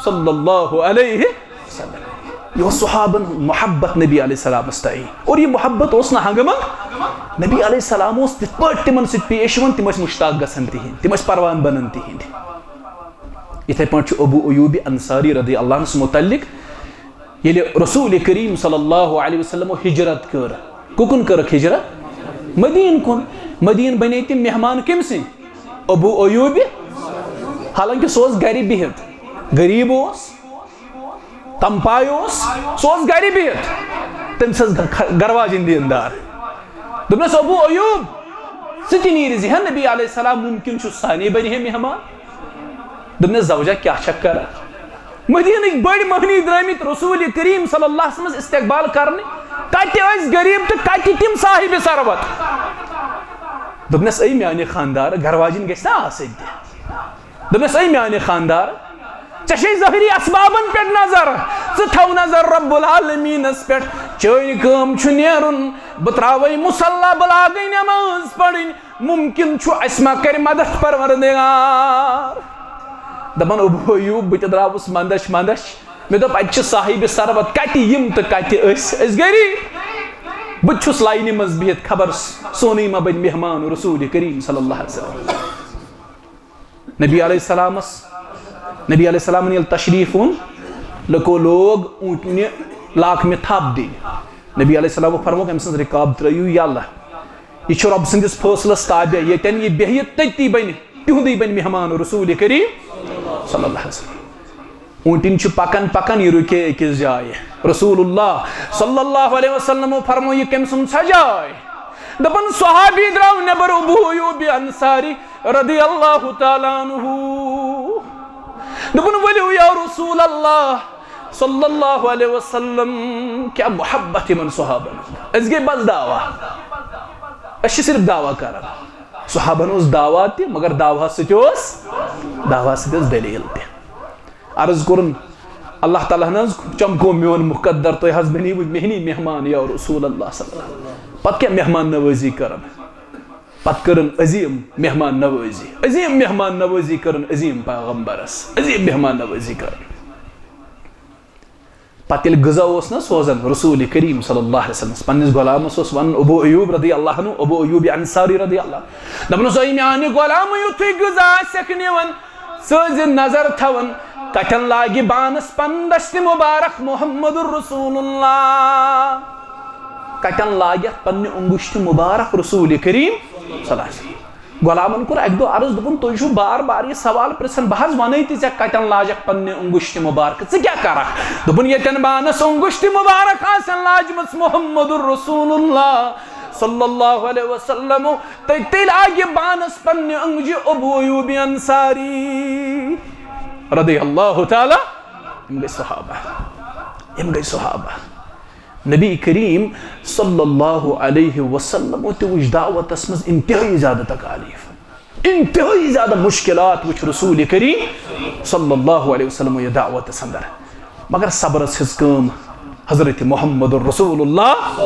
صلی اللہ علیہ وسلم۔ یہِ اوس صحابن ہُنٛد محبت نبی علیہ السلامس تام۔ اور یہِ محبت اوس نہٕ ہنگہٕ منٛگہٕ۔ نبی علیہ السلام اوس تِتھ پٲٹھۍ تِمن سۭتۍ پیش یِوان، تِم ٲسۍ مشتاق گژھان تِہنٛدۍ، تِم ٲسۍ پروان بنان تِہنٛدۍ۔ یِتھے پٲٹھۍ چھُ ابو ایوب انصاری رضی اللہ عنس متعلق ییٚلہِ رسول کریم صلی اللہ علیہ وسلمو ہجرت کٔر، کُکُن کٔرٕکھ ہجرت؟ مدیٖنہٕ کُن۔ مدیٖنہٕ بنے تِم مہمان کٔمۍ سٕنٛدۍ؟ ابو ایوب۔ حالانکہ سُہ اوس گرِ بِہِتھ، غریب اوس، تمپاے اوس، سُہ اوس گرِ بِہِتھ۔ تٔمۍ سٕنٛز گرواجِنۍ دیندار۔ دوٚپنس، ابو ایوب، ژٕ تہِ نیٖرِ زِ ہا نبی علیہ السلام، ممکن چھُ سانے بنہِ ہے مہمان۔ دوٚپنس، زوجہ کیٛاہ چھکھ کران؟ مدیٖنٕکۍ بٔڑۍ مٔہنی درٛٲمٕتۍ رسول کریم صلی اللہ علیہ وسلمس استقبال کرنہِ۔ کتہِ ٲسۍ غریب تہٕ کتہِ تِم صاحب ثروت؟ دوٚپنس، اے میانہِ خاندار، گرواجِنۍ گژھِ نا آسٕنۍ تہِ؟ دوٚپنس، اے میانہِ خاندار، ژےٚ چھے ظٲہری اسبابن پٮ۪ٹھ نظر، ژٕ تھاو نظر رب العالمینس پٮ۪ٹھ۔ چٲنۍ کٲم چھُ نیرُن، بہٕ تراوے مصلا، بہٕ لاگے نماز پرٕنۍ۔ ممکن چھُ اسہِ ما کرِ مدد پروردگار۔ دپان، ابو ایوب، بہٕ تہِ دراوُس مندچھ مندچھ۔ مےٚ دوٚپ، اتہِ چھِ صاحب ثروت، کتہِ یِم تہٕ کتہِ أسۍ، أسۍ غریب۔ بہٕ تہِ چھُس لاینہِ منٛز بِہِتھ، خبر سونٕے ما بنہِ مہمان رسول کریم صلی اللہ علیہ وسلم۔ نبی علیہ السلامس، نبی علیہ السلامن ییٚلہِ تشریف اوٚن، لُکو لوگ اوٗنٹنہِ لاکمہِ تھپھ دِنۍ۔ نبی علیہ السلامو فرمووُکھ، أمۍ سٕنٛز رکاب ترٲیِو یَلہٕ۔ یہِ چھُ رۄب سٕنٛدِس فٲصلس تابع، ییٚتٮ۪ن یہِ بیٚہہِ تٔتی بنہِ، تِہُنٛدُے بنہِ مہمان رسول کریم صلی اللہ علیہ وسلم۔ اوٗنٹِنۍ چھِ پکان پکان، یہِ رُکے أکِس جایہِ۔ رسول اللہ صلی اللہ علیہ وسلمو فرموو، یہِ کٔمۍ سُنٛد سۄ جاے؟ دپان، صحابی درٛاو نٮ۪بر، ابو ایوب انصاری رضی اللہ تعالیٰ عنہ۔ دوٚپُن، ؤلِو یا رسول اللہ صلی اللہ علیہ وسلم، کیٛاہ محبت یِمن صحابن۔ أسۍ گٔے بس دعوا، أسۍ چھِ صرف دعوا کران۔ صحابن اوس دعوا تہِ، مگر دعواہس سۭتۍ اوس، دعواہس سۭتۍ ٲس دلیل تہِ۔ عرض کوٚرُن، اللہ تعالیٰ ہن حظ چمکو میون مقدر، تُہۍ حظ بنیوٕ میٲنی مہمان یا رسول اللہ صلی اللہ علیہ وسلم۔ پتہٕ کیٛاہ مہمان نوٲزی کران؟ پتہٕ کٔرٕن عظیٖم مہمان نوٲزی، عظیٖم مہمان نوٲزی کٔرٕن عظیٖم پیغمبرس، عظیٖم مہمان نوٲزی کٔرٕن۔ پتہٕ ییٚلہِ غذا اوس نہ سوزان رسول کریم صلی اللہ علیہ وسلمس، پننِس غلامس اوس ونان، ابو ایوب رضی اللہ عنہ، ابو ایوب انصاری رضی اللہ عنہ، دپان اوس، اے میانہِ غلام، یُتھُے غذا آسٮ۪کھ نِوان، ژٕ ٲسۍ زِ نظر تھاوان، کتٮ۪ن لاگہِ بانس پنُن دستِ مبارک محمد رسول اللہ، کتٮ۪ن لاگہِ اتھ پننہِ انگشتِ مبارک رسول کریم صلی اللہ علیہ وسلم۔ غلامن کوٚر اکہِ دۄہ عرض، دوٚپُن، تُہۍ چھِو بار بار یہِ سوال پرژھان، بہٕ حظ ونَے تہِ ژےٚ کتٮ۪ن لاجکھ پننہِ انگشتِ مبارک، ژٕ کیٛاہ کرکھ؟ دوٚپُن، ییٚتٮ۪ن بانس انگشتِ مبارک آسن لاجمٕژ محمد رسول اللہ صلی اللہ علیہ وسلم، تٔتی لاگہِ بانس پننہِ انگجہِ ابو ایوب انصاری رضی اللہ تعالیٰ۔ یِم گٔے صحابہ، یِم گٔے صحابہ۔ نبی کریم صلی اللہ علیہ وسلم تہِ وٕچھ دعوتس منٛز انتہٲئی زیادٕ تکالیف، انتہٲئی زیادٕ مشکلات وٕچھ رسول کریم صلی اللہ علیہ وسلم یہِ دعوتس اندر، مگر صبرس ہٕنٛز کٲم حضرت محمد رسول اللہ،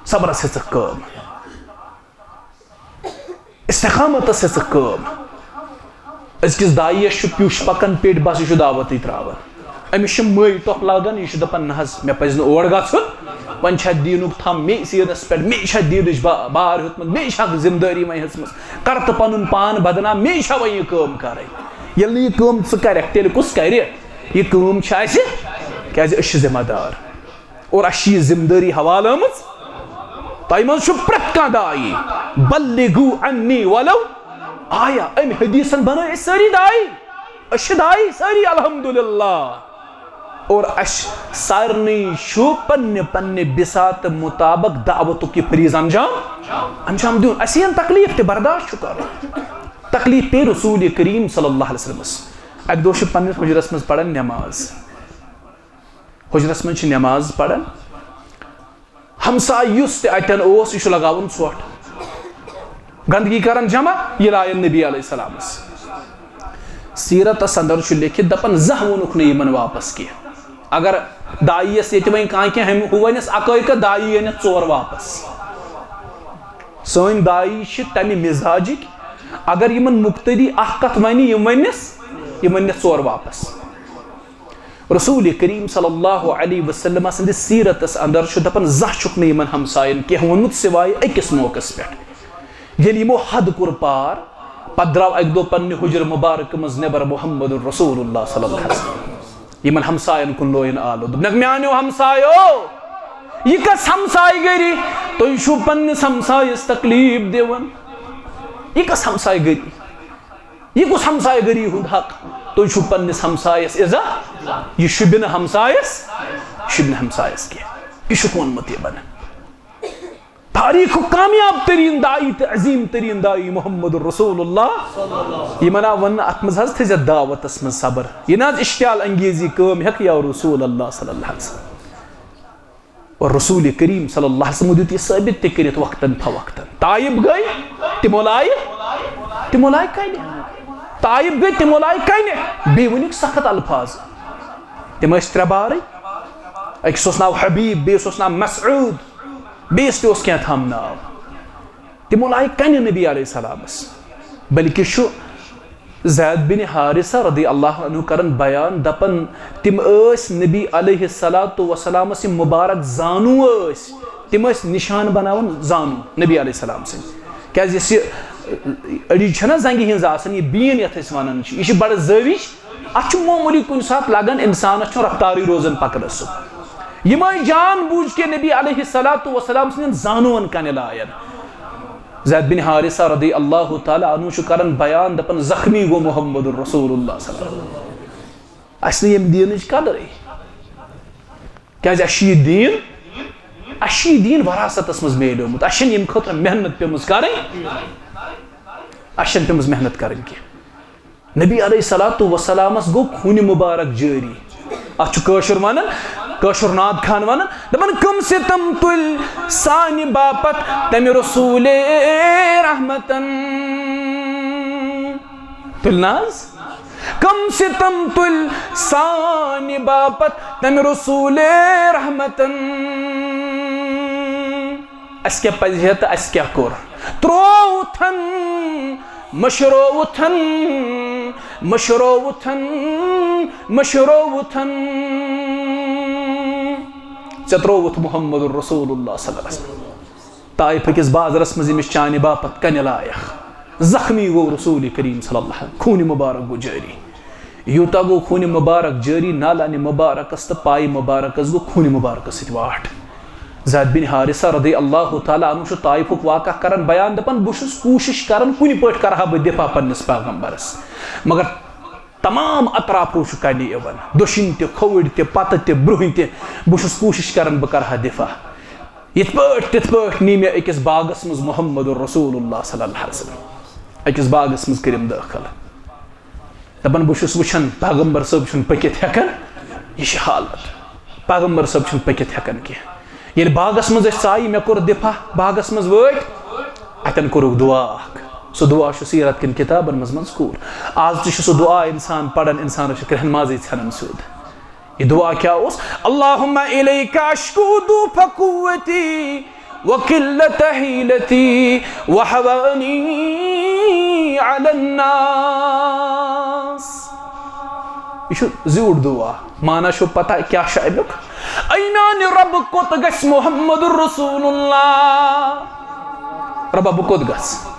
صبرس ہیٚژٕکھ کٲم۔ استقامتس ہیٚژٕکھ کٲم۔ أزکِس دایِیَس چھُ پیوٚش پکان پیٚٹھۍ، بس یہِ چھُ دعوتٕے تراوان۔ أمِس چھِ مٔلۍ ٹۄپھ لاگان، یہِ چھُ دپان، نہ حظ، مےٚ پزِ نہٕ اور گژھُن۔ وۄنۍ چھا دیٖنُک تھم مے سیٖنس پٮ۪ٹھ، مے چھا دیٖنٕچ با-، بار ہیوٚتمُت، مے چھا ذمہٕ دٲری وۄنۍ ہیٚژمٕژ، کرٕ تہٕ پنُن پان بدنام، مے چھا وۄنۍ یہِ کٲم کرٕنۍ؟ ییٚلہِ نہٕ یہِ کٲم ژٕ کرکھ، تیٚلہِ کُس کرِ؟ یہِ کٲم چھِ اسہِ، کیازِ أسۍ چھِ ذمہٕ دار۔ اور اسہِ چھِ یہِ ذمہٕ دٲری حوالہٕ آمٕژ۔ تۄہہِ منٛز چھُ پرٛٮ۪تھ کانٛہہ داعی، بلغوا عنی ولو آیہ۔ أمۍ حدیثن بنٲے أسۍ سٲری داعی۔ أسۍ چھِ داعی سٲری، الحمدللہ۔ اور اسہِ سارنٕے چھُ پننہِ پننہِ بساطہٕ مطابق دعوتُک یہِ فریضہٕ انجام، انجام دیُن۔ اسہِ یِن تکلیف تہِ برداشت چھُ کرُن۔ تکلیف پیٚیہِ رسول کریم صلی اللہ علیہ وسلمس۔ اکہِ دۄہ چھُ پننِس حجرس منٛز پران نماز۔ حجرس منٛز چھِ نماز پران۔ ہمسایہِ یُس تہِ اتٮ۪ن اوس، یہِ چھُ لگاوان ژھۄٹھ، گندگی کران جمع، یہِ لایان نبی علیہ السلامس۔ سیرتس اندر چھُ لیکھِتھ، دپان، زانٛہہ ووٚنُکھ نہٕ یِمن واپس کینٛہہ۔ اگر داعیس ییٚتہِ وۄنۍ کانٛہہ کینٛہہ ہُہ ونٮ۪س اکٲے کتھ، داعی انٮ۪س ژور واپس۔ سٲنۍ داعی چھِ تمہِ مزاجٕکۍ، اگر یِمن مقتدی اکھ کتھ ونہِ، یِم ونٮ۪س، یِم ونٮ۪س ژور واپس۔ رسول کریم صلی اللہ علیہ وسلم سٕنٛدِس سیرتس اندر چھُ دپان، زانٛہہ چھُکھ نہٕ یِمن ہمساین کینٛہہ ووٚنمُت سوائے أکِس موقعس پٮ۪ٹھ، ییٚلہِ یِمو حد کوٚر پار۔ پتہٕ درٛاو اکہِ دۄہ پننہِ حجرٕ مبارکہٕ منٛز نٮ۪بر محمد رسول اللہ صلی اللہ علیہ وسلم۔ یِمن ہمساین کُن لویُن آلو۔ دوٚپنکھ، میانیو ہمسایو، یہِ کس ہمسایہِ گٔری؟ تُہۍ چھِو پننِس ہمسایس تکلیف دِوان۔ یہِ کس ہمسایہِ گٔری؟ یہِ کُس ہمسایہِ گٔری ہُنٛد حق؟ تُہۍ چھِو پننِس ہمسایس اِزا، یہِ شوٗبہِ نہٕ ہمسایس، شوٗبہِ نہٕ ہمسایس کینٛہہ۔ یہِ چھُکھ ووٚنمُت یِمن۔ تاریخُک کامیاب ترین داعی تہٕ عظیم ترین داعی محمد رسول اللہ۔ یِمن آو وننہٕ، اتھ منٛز حظ تھٲیزِ دعوتس منٛز صبر۔ یہِ نہ حظ اشتعال انگیزی کٲم ہیٚکہِ یا رسول اللہ صلی اللہ علیہ وسلم۔ اور رسول کریم صلی اللہ علیہ وسلم دیُت یہِ ثٲبت تہِ کٔرِتھ وقتاً فوقتاً۔ طائف گٔے، تِمو لایہِ، تِمو لایہِ کنہِ۔ طائف گٔے، تِمو لایہِ کنہِ۔ بیٚیہِ ؤنِکھ سخت الفاظ۔ تِم ٲسۍ ترٛےٚ بارٕے۔ أکِس اوس ناو حبیب، بیٚیِس اوس ناو مسعود، بیٚیِس تہِ اوس کینٛہہ تام ناو۔ تِمو لایہِ کنہِ نبی علیہ السلامس۔ بلکہِ چھُ زید بن حارثہ رضی اللہ عنہ کران بیان، دپان، تِم ٲسۍ نبی علیہ الصلوۃ والسلامس یِم مبارک زانو ٲسۍ، تِم ٲسۍ نشان بناوان زانو نبی علیہ السلام سٕنٛدۍ۔ کیازِ یۄس یہِ أڑِج چھےٚ نہ زنٛگہِ ہٕنٛز آسان، یہِ بین یتھ أسۍ ونان چھِ، یہِ چھِ بڑٕ زٲوِج، اتھ چھُ معموٗلی کُنہِ ساتہٕ لگان، انسانس چھُنہٕ رفتارٕے روزان پکنس سُہ۔ یِمے جان بوٗجھ کے نبی علیہ الصلوۃ والسلام سٕنٛدٮ۪ن زانون کنہِ لایَن۔ زید بن حارثہ رضی اللہ تعالیٰ عنہ چھُ کران بیان، دپان، زخمی گوٚو محمد رسول اللہ صلی اللہ علیہ وسلم۔ اسہِ نہٕ ییٚمہِ دیٖنٕچ قدرٕے۔ کیازِ اسہِ چھُ یہِ دیٖن، اسہِ چھُ یہِ دیٖن وراثتس منٛز میلیومُت۔ اسہِ چھَنہٕ ییٚمہِ خٲطرٕ محنت پیٚمٕژ کرٕنۍ، اسہِ چھَنہٕ پیٚمٕژ محنت کرٕنۍ کینٛہہ۔ نبی علیہ الصلوۃ والسلامس گوٚو خوٗنہِ مبارک جٲری۔ اتھ چھُ کٲشُر ونان، کٲشُر ناد خان ونان، دپان، کم ستم تُلۍ سانہِ باپتھ تمہِ رسول رحمتن۔ تُلۍ نہ حظ؟ کم ستم تُلۍ سانہِ باپتھ تمہِ رسول رحمتن۔ اسہِ کیٛاہ پزِ ہے تہٕ اسہِ کیٛاہ کوٚر؟ ترووُتھن، مٔشرووُتھن، مٔشرووُتھن، مٔشرووُتھن۔ ژےٚ ترووُتھ محمد رسول اللہ صلی اللہ علیہ وسلم۔ طائف کِس بازرس منٛز ییٚمِس چانہِ باپتھ کنہِ لایَکھ۔ زخمی گوٚو رسول کریم صلی اللہ علیہ وسلم، خوٗنہِ مبارک گوٚو جٲری۔ یوٗتاہ گوٚو خوٗنہِ مبارک جٲری، نالانہِ مبارکس تہٕ پایہِ مبارکس گوٚو خوٗنہِ مبارکس سۭتۍ واٹھ۔ زید بن حارثہ رضی اللہ تعالیٰ عنہ چھُ طائفُک واقعہ کران بیان، دپان، بہٕ چھُس کوٗشش کران، کُنہِ پٲٹھۍ کرٕ ہا بہٕ دفاع پننِس پیغمبرس، مگر تمام اطرافو چھُ کنہِ یِوان، دٔچھِنۍ تہِ، کھووٕرۍ تہِ، پتہٕ تہِ، برٛونٛہہ تہِ۔ بہٕ چھُس کوٗشش کران، بہٕ کرٕ ہا دفاع۔ یِتھ پٲٹھۍ تِتھ پٲٹھۍ نی مےٚ أکِس باغس منٛز محمد رسول اللہ صلی اللہ علیہ وسلم۔ أکِس باغس منٛز کٔرِم دٲخل۔ دپان، بہٕ چھُس وٕچھان، پیغمبر صٲب چھُنہٕ پٔکِتھ ہٮ۪کان، یہِ چھِ حالت۔ پیغمبر صٲب چھُنہٕ پٔکِتھ ہٮ۪کان کینٛہہ۔ ییٚلہِ باغس منٛز أسۍ ژایہِ، مےٚ کوٚر دفاع، باغس منٛز وٲتۍ، اتٮ۪ن کوٚرُکھ دُعا اکھ۔ سُہ دُعا چھُ سیرت کٮ۪ن کِتابن منٛز منٛز کوٗر۔ آز تہِ چھُ سُہ دُعا انسان پران، انسانس چھِ کرٛہن مازٕے ژھٮ۪نان سیوٚد۔ یہِ دُعا کیٛاہ اوس؟ اللہم الیک اشکو ضعف قوتی وقلت حیلتی وہوانی علی الناس۔ یہِ چھُ زیوٗٹھ دُعا، معنی چھُو پتہ کیٛاہ چھُ اَمیُک؟ اے میانہِ رۄبہٕ، کوٚت گژھِ محمد رسول اللہ؟ رۄبا، بہٕ کوٚت گژھٕ؟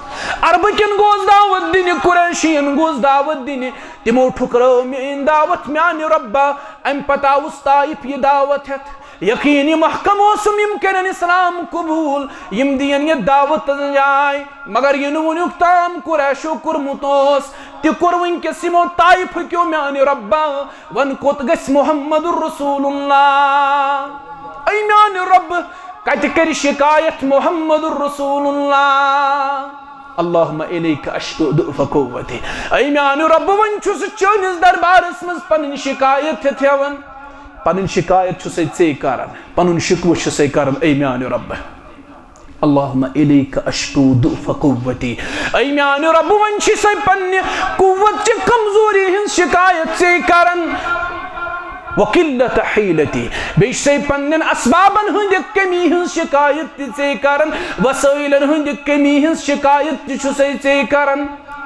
عربہٕ کٮ۪ن گوس دعوت دِنہِ، قریشین گوس دعوت دِنہِ، تِمو ٹھُکرٲو میٲنۍ دعوت۔ میانہِ رۄبا، امہِ پتہٕ آوُس طائف یہِ دعوت ہٮ۪تھ۔ یقینی محکم اوسُم، یِم کرن اسلام قبول، یِم دِین یہِ دعوت جاے۔ مگر یہِ نہٕ وُنیُک تام قریشو کوٚرمُت اوس، تہِ کوٚر وٕنکیٚس یِمو طائفہٕ کیو۔ میانہِ رۄبا، وۄنۍ کوٚت گژھِ محمد رسول اللہ؟ اے میانہِ رۄبہٕ، کتہِ کرِ شکایت محمد رسول اللہ؟ اللہم الیک اشکو ضعف قوتی۔ اے میانہِ رۄبہٕ، وۄنۍ چھُس چٲنِس دربارس منٛز پنٕنۍ شکایت ہٮ۪تھ یِوان۔ پنٕنۍ شکایت چھُسے ژے کران، پنُن شکوہ چھُسے کران، اے میانہِ رۄبہٕ۔ اللہم الیک اشکو ضعف قوتی۔ اے میانہِ رۄبہٕ، وۄنۍ چھُسے پننہِ قوت چہِ کمزوری ہٕنٛز شکایت ژے کران۔ وقلت حیلتی، بیٚیہِ چھُسے پننٮ۪ن اسبابن ہٕنٛدِ کمی ہٕنٛز شکایت تہِ ژے کران، وسٲیلن ہٕنٛدِ کمی ہٕنٛز شکایت تہِ چھُسے ژے کران۔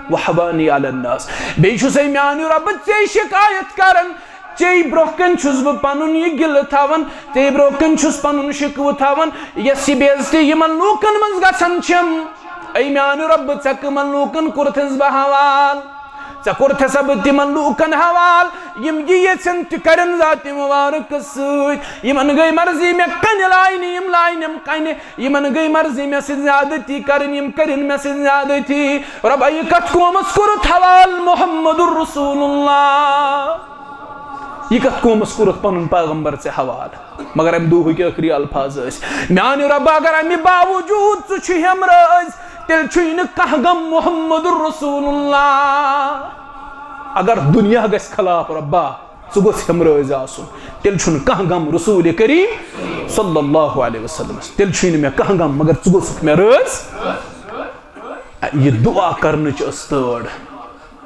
وہوانی علی الناس، بیٚیہِ چھُسے میانہِ رۄبہٕ ژے شکایت کران، ژے برونٛہہ کنہِ چھُس بہٕ پنُن یہِ گِلہٕ تھاوان، ژے برونٛہہ کنہِ چھُس پنُن شکوٕ تھاوان، یۄس یہِ بے عزتی یِمن لوٗکن منٛز گژھان چھم۔ اے میانہِ رۄبہٕ، ژےٚ کٕمن لوٗکن کوٚرتھس بہٕ حوال؟ ژےٚ کوٚرتھ ہسا بہٕ تِمن لوٗکن حوالہٕ، یِم یہِ یژھن تہِ کرن ذاتِ مُبارکس سۭتۍ۔ یِمن گٔے مرضی مےٚ کنہِ لاینہِ، یِم لاینم کنہِ۔ یِمن گٔے مرضی مےٚ سۭتۍ زیادتی کرٕنۍ، یِم کرن مےٚ سۭتۍ زیادتی۔ رۄبا، یہِ کتھ قومس کوٚرُتھ حوالہٕ محمد رسول اللہ؟ یہِ کتھ قومس کوٚرُتھ پنُن پیغمبر ژےٚ حوالہٕ؟ مگر امہِ دۄہٕکۍ ٲخری الفاظ ٲسۍ، میانہِ رۄبہ، اگر امہِ باوجوٗد ژٕ چھُے ہمرٲز، تیٚلہِ چھُے نہٕ کانٛہہ غم محمد رسول اللہ۔ اگر دُنیا گژھِ خلاف رۄبہ، ژٕ گوٚژھ ہمرٲز آسُن، تیٚلہِ چھُنہٕ کانٛہہ غم رسول کریم صلی اللہ علیہ وسلمس، تیٚلہِ چھُے نہٕ مےٚ کانٛہہ غم، مگر ژٕ گوٚژھُکھ مےٚ رٲضۍ۔ یہِ دُعا کرنٕچ ٲس تٲڑ۔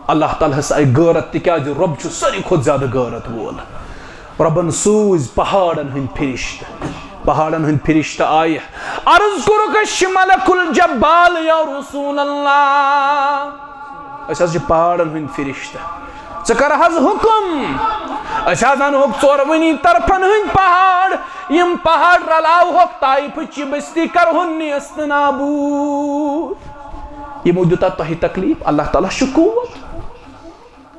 اللہ تعالیٰ ہس آیہِ غٲرت، تِکیازِ رۄب چھُ ساروی کھۄتہٕ زیادٕ غٲرت وول۔ رۄبن سوٗزۍ پہاڑن ہٕنٛدۍ فرشتہٕ، پہاڑن ہٕنٛدۍ فرشتہٕ آیہِ، عرض کوٚرُکھ، أسۍ چھِ ملک الجبال یا رسول اللہ، أسۍ حظ چھِ پہاڑن ہٕنٛدۍ فرشتہٕ، ژٕ کر حظ حُکم، أسۍ حظ انہوکھ ژورؤنی طرفن ہٕنٛدۍ پہاڑ، یِم پہاڑ رلاوہوکھ طائفٕچ یہِ بستی، کرہون نیست نابود۔ یِمو دیُتا تۄہہِ تکلیف، اللہ تعالیٰ چھُ قوت۔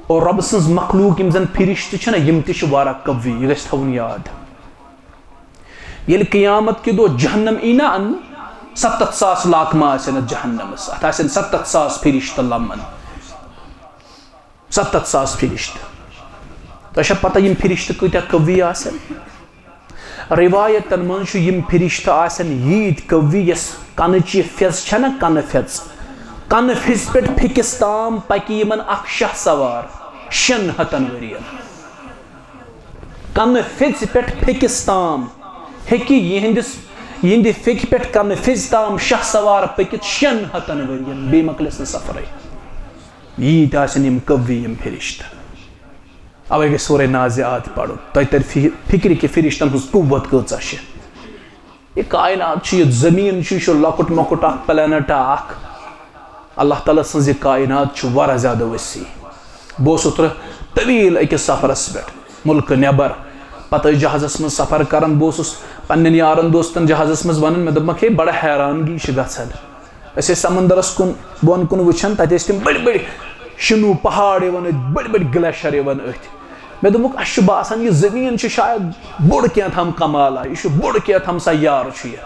اور رۄبہٕ سٕنٛز مخلوق یِم زن فرشتہٕ چھِنہ، یِم تہِ چھِ واریاہ قوی، یہِ گژھِ تھاوُن یاد۔ ییٚلہِ قیامت کہِ دۄہ جہنم یی نہ اننہٕ، ستتھ ساس لاکمہٕ آسن اتھ جہنمس، اتھ آسن ستتھ ساس فرشتہٕ لمان، ستتھ ساس فرشتہٕ۔ تۄہہِ چھا پتہ یِم فرشتہٕ کۭتیاہ قوی آسن؟ روایتن منٛز چھُ یِم فرشتہٕ آسن ییٖتۍ قوی، یۄس کنٕچ یہِ فِز چھےٚ نہ، کنہٕ فِز، کنہٕ فِزِ پٮ۪ٹھ فِکِس تام پکہِ یِمن اکھ شاہ سوار شٮ۪ن ہتن ؤرین۔ کنہٕ فِزِ پٮ۪ٹھ فِکِس تام ہیٚکہِ یِہنٛدِس، یِہنٛدِ فِکہِ پٮ۪ٹھ کنہٕ فِزِ تام شاہ سوار پٔکِتھ شٮ۪ن ہتن ؤرین، بیٚیہِ مۄکلٮ۪س نہٕ سفرٕے۔ ییٖتۍ آسن یِم قوی، یِم فرشتہٕ۔ اوے گژھِ سورہ نازعات پرُن، تۄہہِ ترِ فہِ-، فکرِ کہِ فرشتن ہٕنٛز قوت کۭژاہ چھِ۔ یہِ کائنات چھُ، یہِ زمین چھُ، یہِ چھُ لۄکُٹ مۄکُٹ اکھ پلینٹ اکھ۔ اللہ تعالیٰ سٕنٛز یہِ کائنات چھِ واریاہ زیادٕ وسیع۔ بہٕ اوسُس اوترٕ طویل أکِس سفرس پٮ۪ٹھ ملکہٕ نٮ۪بر، پتہٕ ٲسۍ جہازس منٛز سفر کران۔ بہٕ اوسُس پننٮ۪ن یارن دوستن جہازس منٛز ونان، مےٚ دوٚپمکھ، ہے، بڑٕ حیرانگی چھِ گژھان۔ أسۍ ٲسۍ سمندرس کُن، بۄن کُن وٕچھان، تتہِ ٲسۍ تِم بٔڑۍ بٔڑۍ شِنو پہاڑ یِوان أتھۍ، بٔڑۍ بٔڑۍ گلیشر یِوان أتھۍ۔ مےٚ دوٚپمُکھ، اسہِ چھُ باسان، یہِ زٔمیٖن چھِ شاید بوٚڑ کینٛہہ تام کمالا، یہِ چھُ بوٚڑ کینٛہہ تام سیارٕ چھُ یہِ۔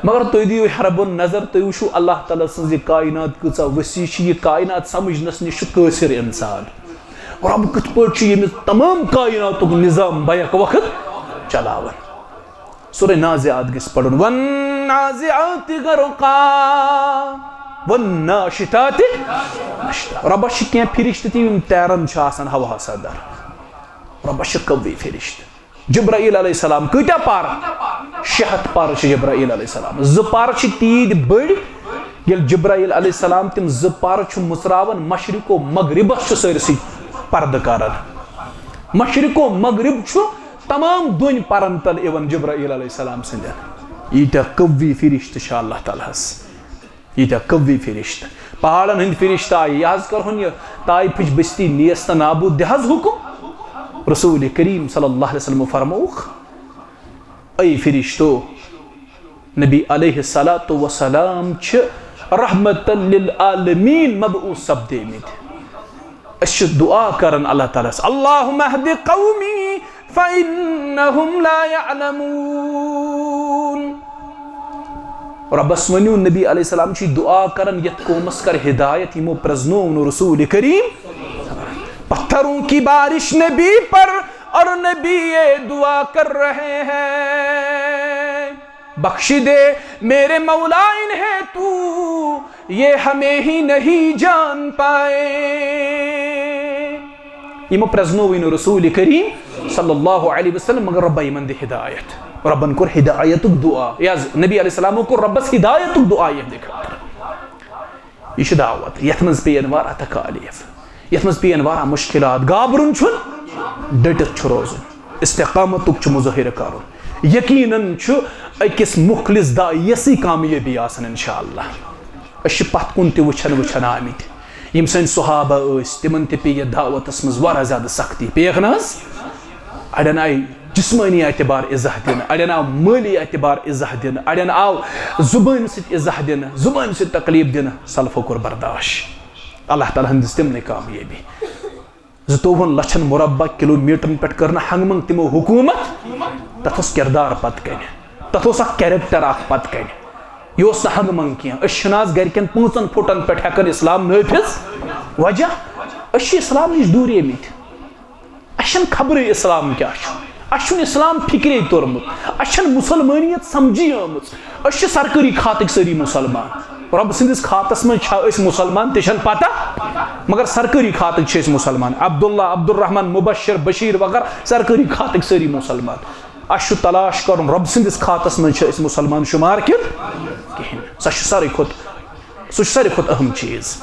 مگر تُہۍ دِیِو ہیرٕ بۄن نظر، تُہۍ وٕچھِو اللہ تعالیٰ سٕنٛز یہِ کائنات کۭژاہ وسیع چھِ، یہِ کائنات سمجھنس نِش چھُ قٲصِر انسان۔ رۄب کِتھ پٲٹھۍ چھُ ییٚمہِ تمام کائناتُک نظام بیک وقت چلاوان؟ سورہ نازعات گژھِ پرُن، والنازعات غرقا، والناشطات نشطا۔ رۄبس چھِ کینٛہہ فرشتہٕ تہِ، یِم تیران چھِ آسان ہوہس اندر۔ رۄبس چھِ قوی فرشتہٕ۔ جبرائیل علیہ السلام کۭتیاہ پَر؟ شےٚ ہَتھ پَر چھِ جبرائیل علیہ السلام۔ زٕ پَر چھِ تیٖتۍ بٔڑۍ، ییٚلہِ جبرائیل علیہ السلام تِم زٕ پَر چھُ مُژراوان، مشرق و مغربس چھُ سٲرسٕے پردٕ کران۔ مشرق و مغرب چھُ تمام دۄن پرن تل یِوان جبرائیل علیہ السلام سٕنٛدٮ۪ن۔ ییٖتیٛاہ قوی فرشتہٕ چھِ اللہ تعالیٰ ہس، ییٖتیٛاہ قوی فرشتہٕ۔ پہاڑن ہٕنٛدۍ فرشتہٕ آیہِ، یہِ حظ کرہون یہِ طائفٕچ بستی نیست نابود، دِ حظ حُکم۔ رسول کریم صلی اللہ علیہ وسلم فرمووُکھ، اے فرشتو، نبی علیہ الصلوۃ والسلام چھِ رحمت للعالمین مبعوث سپدیمٕتۍ۔ أسۍ چھِ دعا کران اللہ تعالیٰ ہس، اللہم اہد قومی فانہم لا یعلمون۔ رۄبس ؤنِو، نبی علیہ السلام چھِ دعا کران، یتھ قومس کر ہدایت، یِمو پرزنوو نہٕ رسول کریم۔ پتھروں کی بارش نبی پر اور نبی یہ دعا کر رہے ہیں، بخش دے میرے مولا انہیں تو، یہ ہمیں ہی نہیں جان پائے۔ یِمو پرزنووٕے نہٕ رسول کریم صلی اللہ علیہ وسلم، مگر رۄبہ یِمن دِ ہدایت۔ رۄبن کوٚر ہدایتُک دعا، یہِ حظ نبی علیہ السلامو کوٚر رۄبس ہدایتُک دعا یِہنٛدِ خٲطرٕ۔ یہِ چھِ دعوت، یتھ منٛز پیٚین واریاہ تکالیف، یتھ منٛز پیٚین واریاہ مشکلات۔ گابرُن چھُنہٕ، ڈٔٹِتھ چھُ روزُن، استقامتُک چھُ مظٲہرٕ کرُن۔ یقیناً چھُ أکِس مخلص داعیَسٕے کامیٲبی آسان انشاءاللہ۔ أسۍ چھِ پتھ کُن تہِ وٕچھان وٕچھان آمٕتۍ۔ یِم سٲنۍ صحابہ ٲسۍ، تِمن تہِ پیٚیہِ یتھ دعوتس منٛز واریاہ زیادٕ سختی، پیٚیَکھ نہ حظ؟ اڑٮ۪ن آیہِ جسمٲنی اعتبار اِزاہ دِنہٕ، اڑٮ۪ن آو مٲلی اعتبار اِزاہ دِنہٕ، اڑٮ۪ن آو زُبٲنۍ سۭتۍ اِزاہ دِنہٕ، زُبٲنۍ سۭتۍ تکلیف دِنہٕ، سلفو کوٚر برداش۔ اللہ تعالیٰ ہن دِژ تِمنٕے کامیٲبی۔ زٕتووُہن لچھن مربع کلومیٹرن پٮ۪ٹھ کٔر نہٕ ہنٛگہٕ منٛگہٕ تِمو حکوٗمت۔ تتھ اوس کردار پتہٕ کنہِ، تتھ اوس اکھ کیریکٹر اکھ پتہٕ کنہِ۔ یہِ اوس نہٕ ہنٛگہٕ منٛگہٕ کینٛہہ۔ أسۍ چھِنہٕ آز گرِکٮ۪ن پانٛژن فُٹن پٮ۪ٹھ ہٮ۪کان اسلام نٲفِذ۔ وجہ؟ أسۍ چھِ اسلام نِش دوٗریمٕتۍ۔ اَسہِ چھَنہٕ خبرٕے اِسلام کیٛاہ چھُ۔ اَسہِ چھُنہٕ اِسلام فِکرے توٚرمُت۔ اَسہِ چھَنہٕ مُسلمٲنیت سمجھی آمٕژ۔ أسۍ چھِ سرکٲری کھاتٕکۍ سٲری مُسلمان۔ رۄب سٕنٛدِس کھاتس منٛز چھا أسۍ مُسلمان، تہِ چھَنہٕ پتہ، مگر سرکٲری کھاتٕکۍ چھِ أسۍ مُسلمان۔ عبداللہ، عبدالرحمان، مبشر، بشیر وغیرہ سرکٲری کھاتٕکۍ سٲری مُسلمان۔ اَسہِ چھُ تلاش کرُن رۄب سٕنٛدِس کھاتس منٛز چھِ أسۍ مُسلمان شُمار کِنہٕ کِہیٖنۍ۔ سۄ چھِ ساروی کھۄتہٕ، سُہ چھُ ساروی کھۄتہٕ اہم چیٖز۔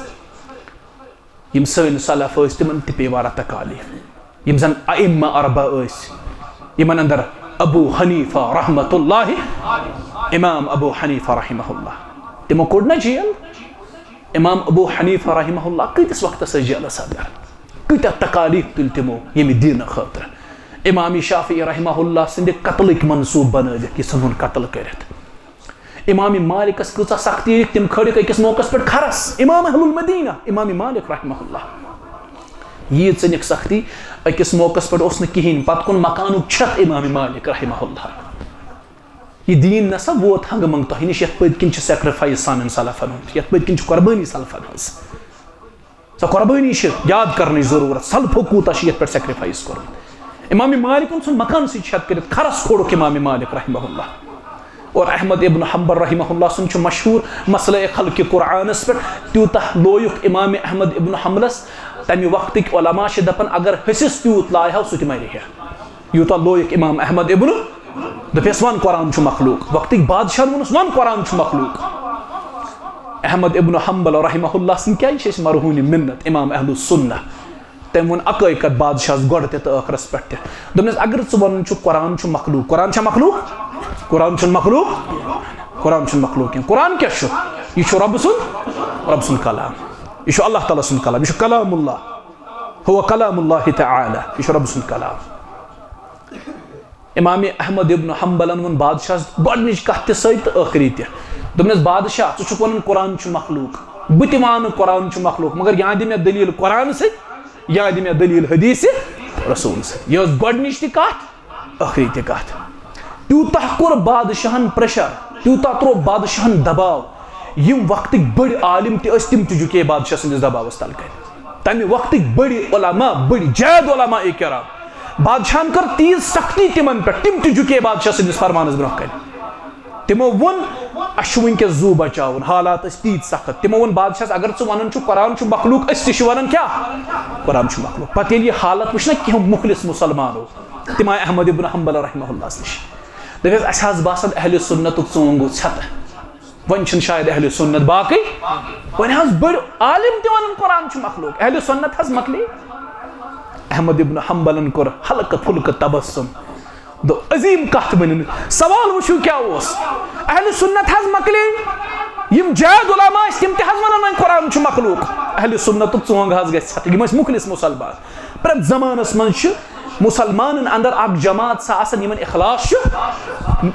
یِم سٲنۍ سلف ٲسۍ، تِمن تہِ پیٚیہِ واریاہ تکالیف۔ یِم زن ائمہ اربع ٲسۍ، یِمن اندر ابو حنیفہ رحمۃ اللہ، امام ابو حنیفہ رحمہ اللہ، تِمو کوٚڑ نہ جیل؟ امام ابو حنیفہ رحمہ اللہ کۭتِس وقتس ٲسۍ جیلس اندر؟ کۭتیاہ تکالیف تُلۍ تِمو ییٚمہِ دیٖنہٕ خٲطرٕ؟ امام شافعی رحمہ اللہ سٕنٛدِ قتلٕکۍ منصوٗبہٕ بنٲوِکھ، یہِ ژھٕنہون قتل کٔرِتھ۔ امام مالکس کۭژاہ سختی، تِم کھٲلِکھ أکِس موقعس پٮ۪ٹھ کھرس، امام اہل المدینہ، امام مالک رحمہ اللہ۔ ییٖژ ژٔنِکھ سختی، أکِس موقعس پٮ۪ٹھ اوس نہٕ کِہیٖنۍ، پتہٕ کُن مکانُک چھت امام مالک رحمہ اللہ۔ یہِ دیٖن نسا ووت ہنٛگہٕ منٛگہٕ تۄہہِ نِش، یتھ پٔتۍ کِنۍ چھِ سیکریفائس سانٮ۪ن سلفن ہُنٛد، یتھ پٔتۍ کِنۍ چھِ قربٲنی سلفن ہٕنٛز۔ سۄ قربٲنی چھِ یاد کرنٕچ ضروٗرت، سلفو کوٗتاہ چھُ یتھ پٮ۪ٹھ سیکریفائس کوٚرمُت۔ امام مالکن ژھُن مکانسٕے چھت کٔرِتھ، کھرس کھوڑُکھ امام مالک رحمہ اللہ۔ اور احمد ابن حنبل رحمہ اللہ سُنٛد چھُ مشہوٗر مسئلہ خلق قرآنس پٮ۪ٹھ، تیوٗتاہ لویُکھ امام احمد ابن حنبلس۔ تمہِ وقتٕکۍ علماء چھِ دپان، اگر ہسِس تیوٗت لایہِ ہا، سُہ تہِ مرِ ہے۔ یوٗتاہ لویُکھ امام احمد ابن، دوٚپیس، "وَن قرآن چھُ مخلوق۔" وقتٕکۍ بادشاہن ووٚنُس، "وَن قرآن چھُ مخلوق۔" احمد ابن حنبل رحمہ اللہ سٕنٛدۍ کیٛازِ چھِ أسۍ مرہون منت امام اہل السنہ؟ تٔمۍ ووٚن اکٲے کتھ بادشاہس گۄڈٕ تہِ تہٕ ٲخرس پٮ۪ٹھ تہِ۔ دوٚپنس، اگر ژٕ ونان چھُکھ قرآن چھُ مخلوق، قرآن چھا مخلوق؟ قرآن چھُنہٕ مخلوق، قرآن چھُنہٕ مخلوق کینٛہہ۔ قرآن کیٛاہ چھُ؟ یہِ چھُ رۄب سُنٛد، رۄب سُنٛد کلام۔ یہِ چھُ اللہ تعالیٰ سُنٛد کلام۔ یہِ چھُ کلام اللہ۔ ہو کلام اللہ تعالیٰ۔ یہِ چھُ رۄب سُنٛد کلام۔ امام احمد ابن حنبلن ووٚن بادشاہس گۄڈنِچ کتھ تہِ سۄے تہٕ ٲخری تہِ۔ دوٚپنس، "بادشاہ، ژٕ چھُکھ ونان قرآن چھُ مخلوق، بہٕ تہِ وانہٕ قرآن چھُ مخلوق، مگر یا دِ مےٚ دلیل قرآن سۭتۍ، یا دِ مےٚ دلیل حدیث رسول سۭتۍ۔" یہِ ٲس گۄڈنِچ تہِ کتھ، ٲخری تہِ کتھ۔ تیوٗتاہ کوٚر بادشاہن پریشر، تیوٗتاہ تروو بادشاہن دباو۔ یِم وقتٕکۍ بٔڑۍ عالم تہِ ٲسۍ، تِم تہِ جُکے بادشاہ سٕنٛدِس دباوس تل کَنہِ۔ تَمہِ وقتٕکۍ بٔڑۍ علماء، بٔڑۍ جید علماء کرام، بادشاہن کٔر تیٖژ سختی تِمن پٮ۪ٹھ، تِم تہِ جُکے بادشاہ سٕنٛدِس فرمانس برونٛہہ کَنہِ۔ تِمو ووٚن، "اَسہِ چھُ وٕنکیٚس زُو بچاوُن، حالات ٲسۍ تیٖتۍ سخت۔" تِمو ووٚن، "بادشاہس، اگر ژٕ وَنان چھُکھ قرآن چھُ مخلوق، أسۍ تہِ چھِ وَنان کیٛاہ؟ قرآن چھُ مخلوق۔" پتہٕ ییٚلہِ یہِ حالت وٕچھ نہ کینٛہہ مُخلص مُسلمانو، تِم آیہِ احمد ابن حنبل رحمہ اللہ نِش۔ دوٚپُکھ، "اَسہِ حظ باسان اہل سُنتُک ژونٛگ گوٚو ژھٮ۪تہٕ۔" وۄنۍ چھُنہٕ شاید اہل سُنت باقٕے۔ وۄنۍ حظ بٔڑۍ عالم تہِ وَنان قرآن چھُ مخلوق۔ اہل سُنت حظ مۄکلے۔ احمد ابن حنبلن کوٚر ہلکہٕ پھُلکہٕ تبسم۔ دوٚپ، "عظیٖم کتھ ؤنِو۔ سوال وٕچھِو کیٛاہ اوس۔ اہل سُنت حظ مۄکلے۔ یِم جید علماء ٲسۍ، تِم تہِ حظ وَنان وۄنۍ قرآن چھُ مخلوق۔ اہل سُنتُک ژونٛگ حظ گژھِ ژھٮ۪تہٕ۔" یِم ٲسۍ مُخلص مُسلمان۔ پرٛٮ۪تھ زمانس منٛز چھِ مُسلمانن اندر اکھ جماعت سۄ آسان، یِمن اخلاص چھُ،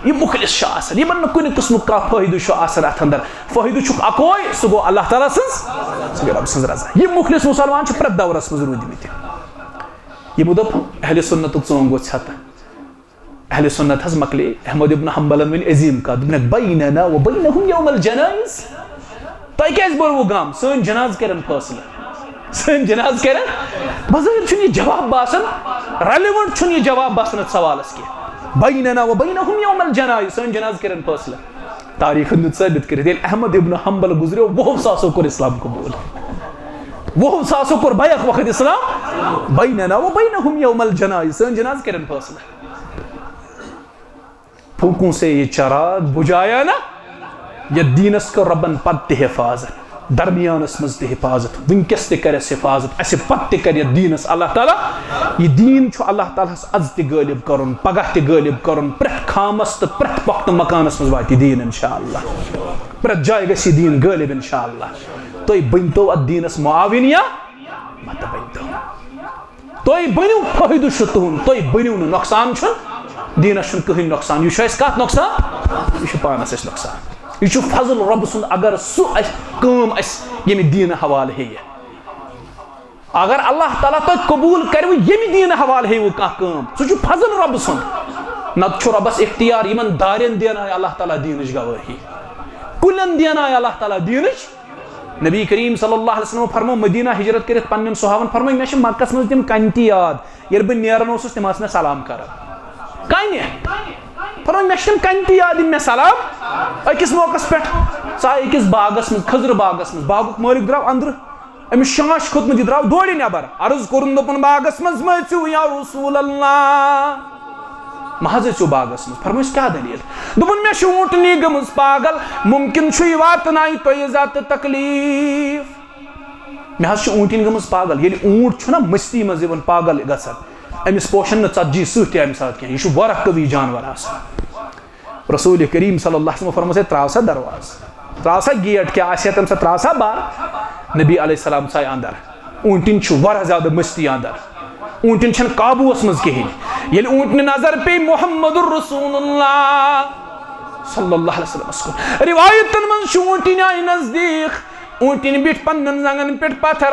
یہِ مُخلص چھُ آسان، یِمن نہٕ کُنہِ قٕسمُک کانٛہہ فٲیدٕ چھُ آسان اتھ اندر۔ فٲیدٕ چھُکھ اکوے، سُہ گوٚو اللہ تعالیٰ سٕنٛز، سُہ گوٚو رۄب سٕنٛز رضا۔ یِم مُخلص مُسلمان چھِ پرٛٮ۪تھ دورس منٛز روٗدۍمٕتۍ۔ یِمو دوٚپ، اہل سُنتُک ژونٛگ گوٚو ژھٮ۪تہٕ۔ اہل سُنت حظ مۄکلے، احمد ابن حنبلن ؤنۍ عظیٖم کتھ، دوٚپنکھ، "بیننا و بینہم یوم الجنائز۔" تۄہہِ کیٛازِ بٔروٕ غم؟ سٲنۍ جنازٕ کرن فٲصلہٕ۔ سٲنۍ جنازٕ کرن؟ بظٲہِر چھُنہٕ یہِ جواب باسان، relevant چھُنہٕ یہِ جواب باسان اتھ سوالس کینٛہہ۔ بیننا و بینہم یوم الجنائز، سٲنۍ جنازٕ کرن فٲصلہٕ۔ تاریخن دیُت ثٲبت کٔرِتھ، ییٚلہِ احمد ابن حنبل گُزریو، وُہو ساسو کوٚر اسلام قبول۔ وُہو ساسو کوٚر بیک وقت اسلام۔ بیننا و بینہم یوم الجنائز، سٲنۍ جنازٕ کرن فٲصلہٕ۔ پھونکوں سے یہ چراغ بجھایا نا، یتھ دیٖنس کٔر رۄبن پتہٕ تہِ حفاظت، درمیانس منٛز تہِ حفاظت، وٕنکیٚس تہِ کرٮ۪س حفاظت، اسہِ پتہٕ تہِ کرِ یتھ دیٖنس اللہ تعالیٰ۔ یہِ دیٖن چھُ اللہ تعالیٰ ہس از تہِ غٲلب کرُن، پگاہ تہِ غٲلب کرُن، پرٛٮ۪تھ خامس تہٕ پرٛٮ۪تھ وقتہٕ مکانس منٛز واتہِ یہِ دیٖن انشاءاللہ۔ پرٛٮ۪تھ جایہِ گژھِ یہِ دیٖن غٲلب انشاءاللہ۔ تُہۍ بٔنۍتو اتھ دیٖنس معاوِن یا متہٕ بٔنۍتو۔ تُہۍ بٔنِو، فٲیدٕ چھُ تُہُنٛد، تُہۍ بٔنِو نہٕ، نۄقصان چھُنہٕ، دیٖنَس چھُنہٕ کٕہٕنۍ نۄقصان۔ یہِ چھُ اَسہِ کَتھ نۄقصان؟ یہِ چھُ پانَس اَسہِ نۄقصان۔ یہِ چھُ فضل رۄب سُنٛد، اگر سُہ اَسہِ کٲم اَسہِ ییٚمہِ دیٖنہٕ حوالہٕ ہیٚیہِ۔ اگر اللہ تعالیٰ تۄہہِ قبوٗل کرِوٕ، ییٚمہِ دیٖنہٕ حوالہٕ ہیٚیِوٕ کانٛہہ کٲم، سُہ چھُ فضل رۄبہٕ سُنٛد۔ نتہٕ چھُ رۄبس اختیار، یِمن دارٮ۪ن دینایہِ اللہ تعالیٰ دیٖنٕچ گوٲہی، کُلٮ۪ن دینایہِ اللہ تعالیٰ دیٖنٕچ۔ نبی کریم صلی اللہ علیہ وسلم فرموو، مدینہ ہجرت کٔرِتھ پننٮ۪ن صحابن فرموو، مےٚ چھِ مکس منٛز تِم کنہِ تہِ یاد، ییٚلہِ بہٕ نیران اوسُس، تِم آسہٕ مےٚ سلام کران۔ کنہِ۔ فرموو، مےٚ چھِ تِم کنہِ تہِ یاد، یِم مےٚ سلام۔ أکِس موقعس پٮ۪ٹھ ژاے أکِس باغس منٛز، خٔزرٕ باغس منٛز، باغُک مٲلِک درٛاو أنٛدرٕ، أمِس شانٛش کھوٚتمُت، یہِ درٛاو دورِ نٮ۪بر۔ عرض کوٚرُن، دوٚپُن، باغس منٛز مہ أژِو یا رسول اللہ، مہ حظ أژِو باغس منٛز۔ فرمٲیِس، کیٛاہ دٔلیٖل؟ دوٚپُن، مےٚ چھِ اوٗنٛٹنی گٔمٕژ پاگل، مُمکِن چھُ یہِ واتنایہِ تۄہہِ اِزا تہٕ تکلیٖف۔ مےٚ حظ چھِ اوٗنٛٹِنۍ گٔمٕژ پاگل۔ ییٚلہِ اوٗنٛٹ چھُنہ مستی منٛز یِوان پاگل گژھان، أمِس پوشن نہٕ ژتجی سٕہہ تہِ اَمہِ ساتہٕ کینٛہہ، یہِ چھُ واریاہ قوی جانور آسان۔ رسول کریم صلی اللہ علیہ وسلم فرموو، "ہے، ترٛاو سا دروازٕ، ترٛاو سا گیٹ، کیٛاہ آسہِ ہا تَمہِ ساتہٕ، ترٛاو سا بر۔" نبی علیہ السلام ژاے اندر۔ اوٗنٛٹِنۍ چھُ واریاہ زیادٕ مستی اندر، اوٗنٛٹِنۍ چھَنہٕ قابوٗوَس منٛز کِہیٖنۍ۔ ییٚلہِ اوٗنٛٹنہِ نظر پیٚیہِ محمد رسول اللہ صلی اللہ علیہ وسلمس کُن، روایتن منٛز چھُ اوٗنٛٹِنۍ آیہِ نزدیٖک، اوٗنٛٹِنۍ بیٖٹھ پننٮ۪ن زنٛگن پٮ۪ٹھ پتھر،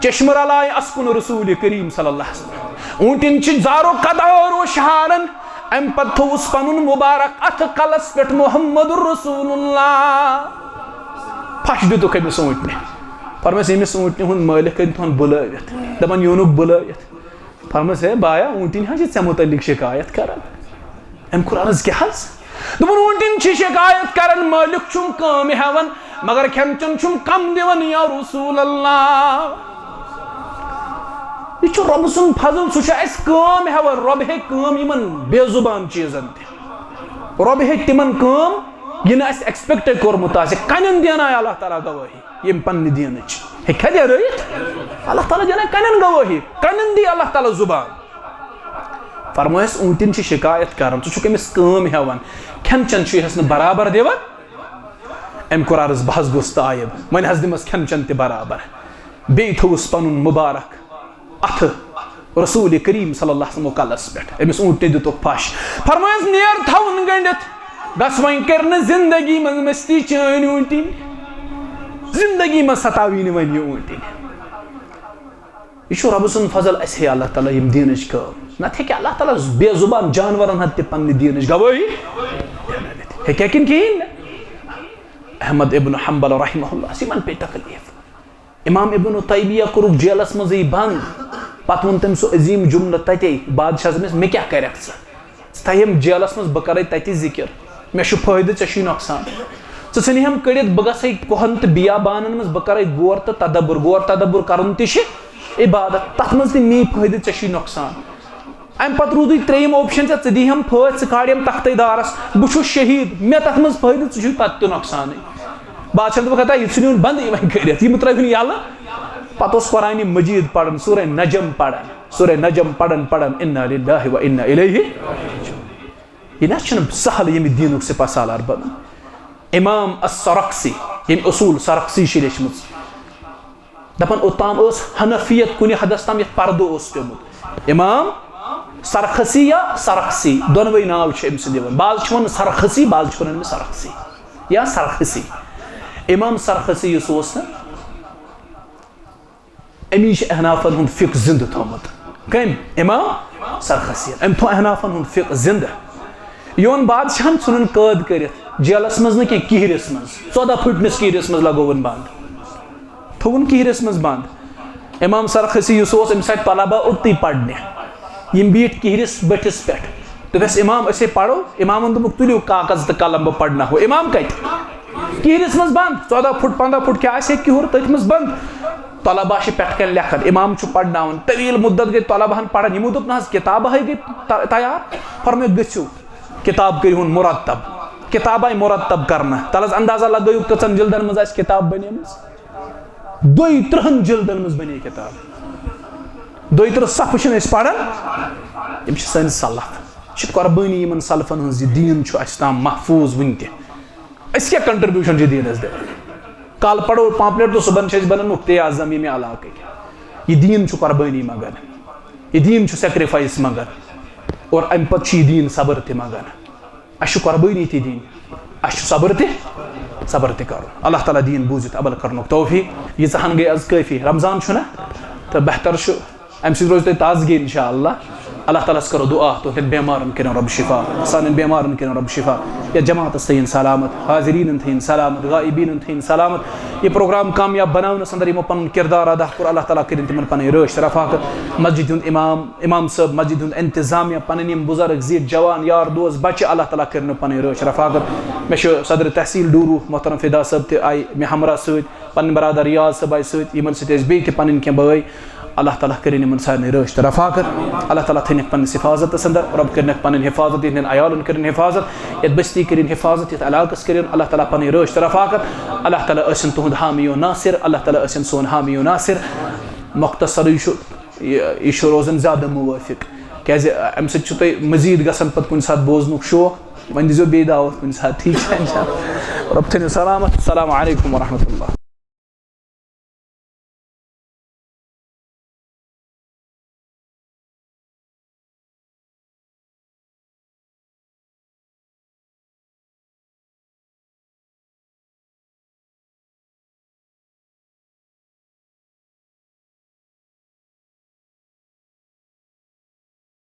چشمہٕ رلایہِ اسکُن رسول کریم صلی اللہ علیہ وسلم۔ اوٗنٛٹِنۍ چھِ زارو قطارو شہارن۔ امہِ پتہٕ تھوٚوُس پنُن مُبارک اتھٕ کلس پٮ۪ٹھ محمد رسول اللہ۔ پھش دیُتُکھ أمِس اوٗنٛٹنہِ۔ فرمٲیِس، ییٚمِس اوٗنٛٹنہِ ہُنٛد مٲلِک أنۍ تھون بُلٲوِتھ، دپان، یوٗنُکھ بُلٲوِتھ۔ فرمٲیِس، ہے بایا، اوٗنٛٹِنۍ حظ چھِ ژےٚ مُتعلق شِکایت کران۔ أمۍ کوٚر عرض، کیٛاہ حظ؟ دوٚپُن، اوٗنٛٹِنۍ چھِ شِکایت کران، مٲلِک چھُم کٲم ہٮ۪وان، مگر کھٮ۪ن چٮ۪ن چھُم کم دِوان، یا رسول اللہ۔ یہِ چھُ رۄبہٕ سُنٛد فضل، سُہ چھُ اَسہِ کٲم ہٮ۪وان، رۄب ہیٚکہِ کٲم یِمن بے زُبان چیٖزن تہِ۔ رۄب ہیٚکہِ تِمن کٲم، یہِ نہٕ اَسہِ ایکسپیکٹے کوٚرمُت آسہِ۔ کنٮ۪ن دینایہِ اللہ تعالیٰ گوٲہی۔ ییٚمۍ پننہِ دیٖنٕچ۔ ہیٚکہِ دینٲیِتھ؟ اللہ تعالیٰ دینایہِ کنٮ۪ن گوٲہی، کنٮ۪ن دی اللہ تعالیٰ زُبان۔ فرمٲیس، اوٗنٛٹِنۍ چھِ شِکایت کران، ژٕ چھُکھ أمِس کٲم ہٮ۪وان، کھٮ۪ن چٮ۪ن چھُ یِہس نہٕ برابر دِوان۔ أمۍ کوٚر عرض، بہٕ حظ گوٚژھ تایب، وۄنۍ حظ دِمس کھٮ۪ن چٮ۪ن تہِ برابر۔ بیٚیہِ تھوٚوُس پنُن مُبارک اتھٕ رسول کریم صلی اللہ علیہ وسلم کلس پٮ۪ٹھ، أمِس اوٗنٛٹنہِ دیُتُکھ پھش۔ فرمٲیس، نیر تھاوُن گٔنڈِتھ، گژھ وۄنۍ کٔرۍ نہٕ زندگی منٛز مستی چٲنۍ اوٗنٛٹِنۍ، زندگی منٛز ستاوی نہٕ وۄنۍ یہِ اوٗنٛٹِنۍ۔ یہِ چھُ رۄبہٕ سُنٛد فضل، اَسہِ ہیٚیہِ اللہ تعالیٰ ییٚمہِ دیٖنٕچ کٲم۔ نتہٕ ہیٚکہِ اللہ تعالیٰ بے زُبان جانورن ہتھ تہِ پننہِ دیٖنٕچ گوٲہی ہیٚکہِ کِنہٕ کِہیٖنۍ نہٕ؟ احمد ابن حنبل رحمہ اللہ، یِمن پیٚیہِ تکلیٖف۔ امام ابن تیمیہ کوٚرُکھ جیلس منٛزٕے بنٛد۔ پتہٕ ووٚن تٔمۍ سُہ عظیٖم جملہٕ تتے، بادشاہس دوٚپمس، مےٚ کیٛاہ کرکھ ژٕ؟ ژٕ تھاوہَم جیلس منٛز، بہٕ کرے تتہِ ذکر۔ مےٚ چھُ فٲیدٕ، ژےٚ چھُے نۄقصان۔ ژٕ ژھٕنہَم کٔڑِتھ، بہٕ گژھے کۄہن تہٕ بیابانن منٛز، بہٕ کرے غور تہٕ تدبر۔ غور تدبر کرُن تہِ چھِ عبادت، تتھ منٛز تہِ مے فٲیدٕ، ژےٚ چھُے نۄقصان۔ امہِ پتہٕ روٗدُے ترٛیٚیِم option ژےٚ، ژٕ دیٖہَم پھٲسۍ، ژٕ کھالہَم تختَے دارس، بہٕ چھُس شہیٖد، مےٚ تتھ منٛز فٲیدٕ، ژٕ چھُے تتھ تہِ نۄقصانٕے۔ بادشاہن دوٚپُکھ، ہتا، یہِ ژھٕنِوُن بنٛدٕے وۄنۍ کٔرِتھ، یِم ترٛٲوِن یَلہٕ۔ پتہٕ اوس قرآنِ مجیٖد پران، سورہ نجم پران، سورہ نجم پران پران، انا للہ و انا الیہ۔ یہِ نہ چھُنہٕ سہل ییٚمہِ دیٖنُک سپاہ سالار بنُن۔ امام السرخسی، ییٚمۍ اصوٗل سرخسی چھِ لیچھمٕژ، دپان، اوٚتام ٲس حنفیت کُنہِ حدس تام یتھ پردٕ اوس پیومُت۔ امام سرخسی یا سرخسی، دۄنوَے ناو چھِ أمۍ سٕنٛدۍ یِوان۔ بعض چھِ ونان سرخسی، بعض چھِ ونان أمِس سرخسی یا سرخسی۔ امام سرخسی یُس اوس نہ، أمی چھِ احنافن ہُنٛد فقہ زندٕ تھوٚومُت۔ کٔمۍ؟ امام سرخسیَن۔ أمۍ تھوٚو احنافن ہُنٛد فقہ زندٕ۔ یہِ اوٚن بادشاہن، ژھُنُن قٲد کٔرِتھ جیلس منٛز نہٕ کینٛہہ، کِہرِس منٛز، ژۄداہ پھٕٹنِس کِہرِس منٛز لگووُن بنٛد۔ تھوٚوُن کِہرِس منٛز بنٛد۔ امام سرخسی یُس اوس، أمِس آیہِ طلبہ اوٚتُے پرنہِ۔ یِم بیٖٹھۍ کِہرِس بٔٹھِس پٮ۪ٹھ۔ دوٚپُس، "امام، أسے پرو۔" امامن دوٚپُکھ، "تُلِو کاغذ تہٕ قلم، بہٕ پرناوہو۔" امام کتہِ؟ کِہرِس منٛز بنٛد، ژۄداہ پھُٹ، پنٛداہ پھُٹ کیٛاہ آسہِ ہے کِہُر، تٔتھۍ منٛز بنٛد۔ طلبہ چھِ پٮ۪ٹھ کنہِ لیکھان، امام چھُ پرناوان، طویل مدت گٔے طلبہن پران، یِمو دوٚپ، "نہ حظ، کتابہٕ ہے گٔے ت-، تیار۔" فرمٲیِکھ، "گٔژھِو۔" کتاب کٔرِہُن مرتب، کتاب آیہِ مرتب کرنہٕ۔ تلس اندازہ لگٲیِو، کٔژن جلدن منٛز آسہِ کتاب بنیمٕژ؟ دۄیہِ ترٕہن جلدن منٛز بنے کتاب۔ دۄیہِ ترٕہ صفحہٕ چھِنہٕ أسۍ پران، یِم چھِ سٲنۍ سلف۔ یہِ چھِ قربٲنی یِمن سلفن ہٕنٛز، یہِ دیٖن چھُ اَسہِ تام محفوظ وُنہِ تہِ۔ أسۍ کیٛاہ contribution چھِ دیٖنس دِوان؟ کالہٕ پرو pamphlet تہٕ صُبحن چھِ أسۍ بنان مُفتی اعظم ییٚمہِ علاقٕکۍ۔ یہِ دیٖن چھُ قربٲنی منٛگان، یہِ دیٖن چھُ sacrifice منٛگان، اور اَمہِ پتہٕ چھُ یہِ دیٖن صبر تہِ منٛگان۔ اَسہِ چھُ قربٲنی تہِ دِنۍ، اَسہِ چھُ صبر تہِ، صبر تہِ کرُن۔ اللہ تعالیٰ دیٖن بوٗزِتھ عمل کرنُک توفیٖق۔ ییٖژاہ ہن گٔے از کٲفی۔ رمضان چھُنہ؟ تہٕ بہتر چھُ، اَمہِ سۭتۍ روزِ تۄہہِ تازگی انشاءاللہ۔ اللہ تعالیٰ ہَس کرو دُعا، تُہنٛدٮ۪ن بٮ۪مارن کٔرِن رۄب شفا، سانٮ۪ن بٮ۪مارن کٔرِن رۄب شفا، یَتھ جماعتس تھٲیِن سلامت، حاضریٖنن تھٲیِن سلامت، غائبیٖنن تھٲیِن سلامت۔ یہِ پروگرام کامیاب بناونس اندر یِمو پنُن کردار ادا کوٚر، اللہ تعالیٰ کٔرِن تِمن پنٕنۍ رٲچھ تہٕ رفاقت۔ مسجد ہُنٛد امام، امام صٲب، مسجد ہُنٛد انتظامیہ، پنٕنۍ یِم بُزرگ، زِٹھۍ، جوان، یار دوس، بچہِ، اللہ تعالیٰ کٔرِن پنٕنۍ رٲچھ رفاقت۔ مےٚ چھُ صدر تحصیل ڈوٗروٗ محترم فدا صٲب تہِ آیہِ مےٚ ہمراہ سۭتۍ، پنٕنۍ برادر یاز صٲب آیہِ سۭتۍ، یِمن سۭتۍ ٲسۍ بیٚیہِ تہِ پنٕنۍ کینٛہہ بٲے۔ اللہ تعالیٰ کٔرِن یِمن سارنٕے رٲچھ تہٕ رفاقت۔ اللہ تعالیٰ تھٲینکھ پننِس حفاظتس اندر، رۄب کٔرِنکھ پنٕنۍ حفاظت، یِہنٛدٮ۪ن عیالن کٔرِن حفاظت، یتھ بستی کٔرِن حفاظت، یتھ علاقس کٔرِن اللہ تعالیٰ پنٕنۍ رٲچھ تہٕ رفاقت۔ اللہ تعالیٰ ٲسِن تُہُنٛد حامی و ناصر، اللہ تعالیٰ ٲسِن سون حامی و ناصر۔ مختصرٕے چھُ یہِ، یہِ چھُ روزان زیادٕ موٲفِق، کیازِ امہِ سۭتۍ چھُ تۄہہِ مزید گژھان پتہٕ کُنہِ ساتہٕ بوزنُک شوق۔ وۄنۍ دیٖزیو بیٚیہِ دعوت کُنہِ ساتہٕ، ٹھیٖک چھا؟ انشاءاللہ۔ رۄب تھٲینو سلامت۔ السلام علیکم ورحمۃ اللہ۔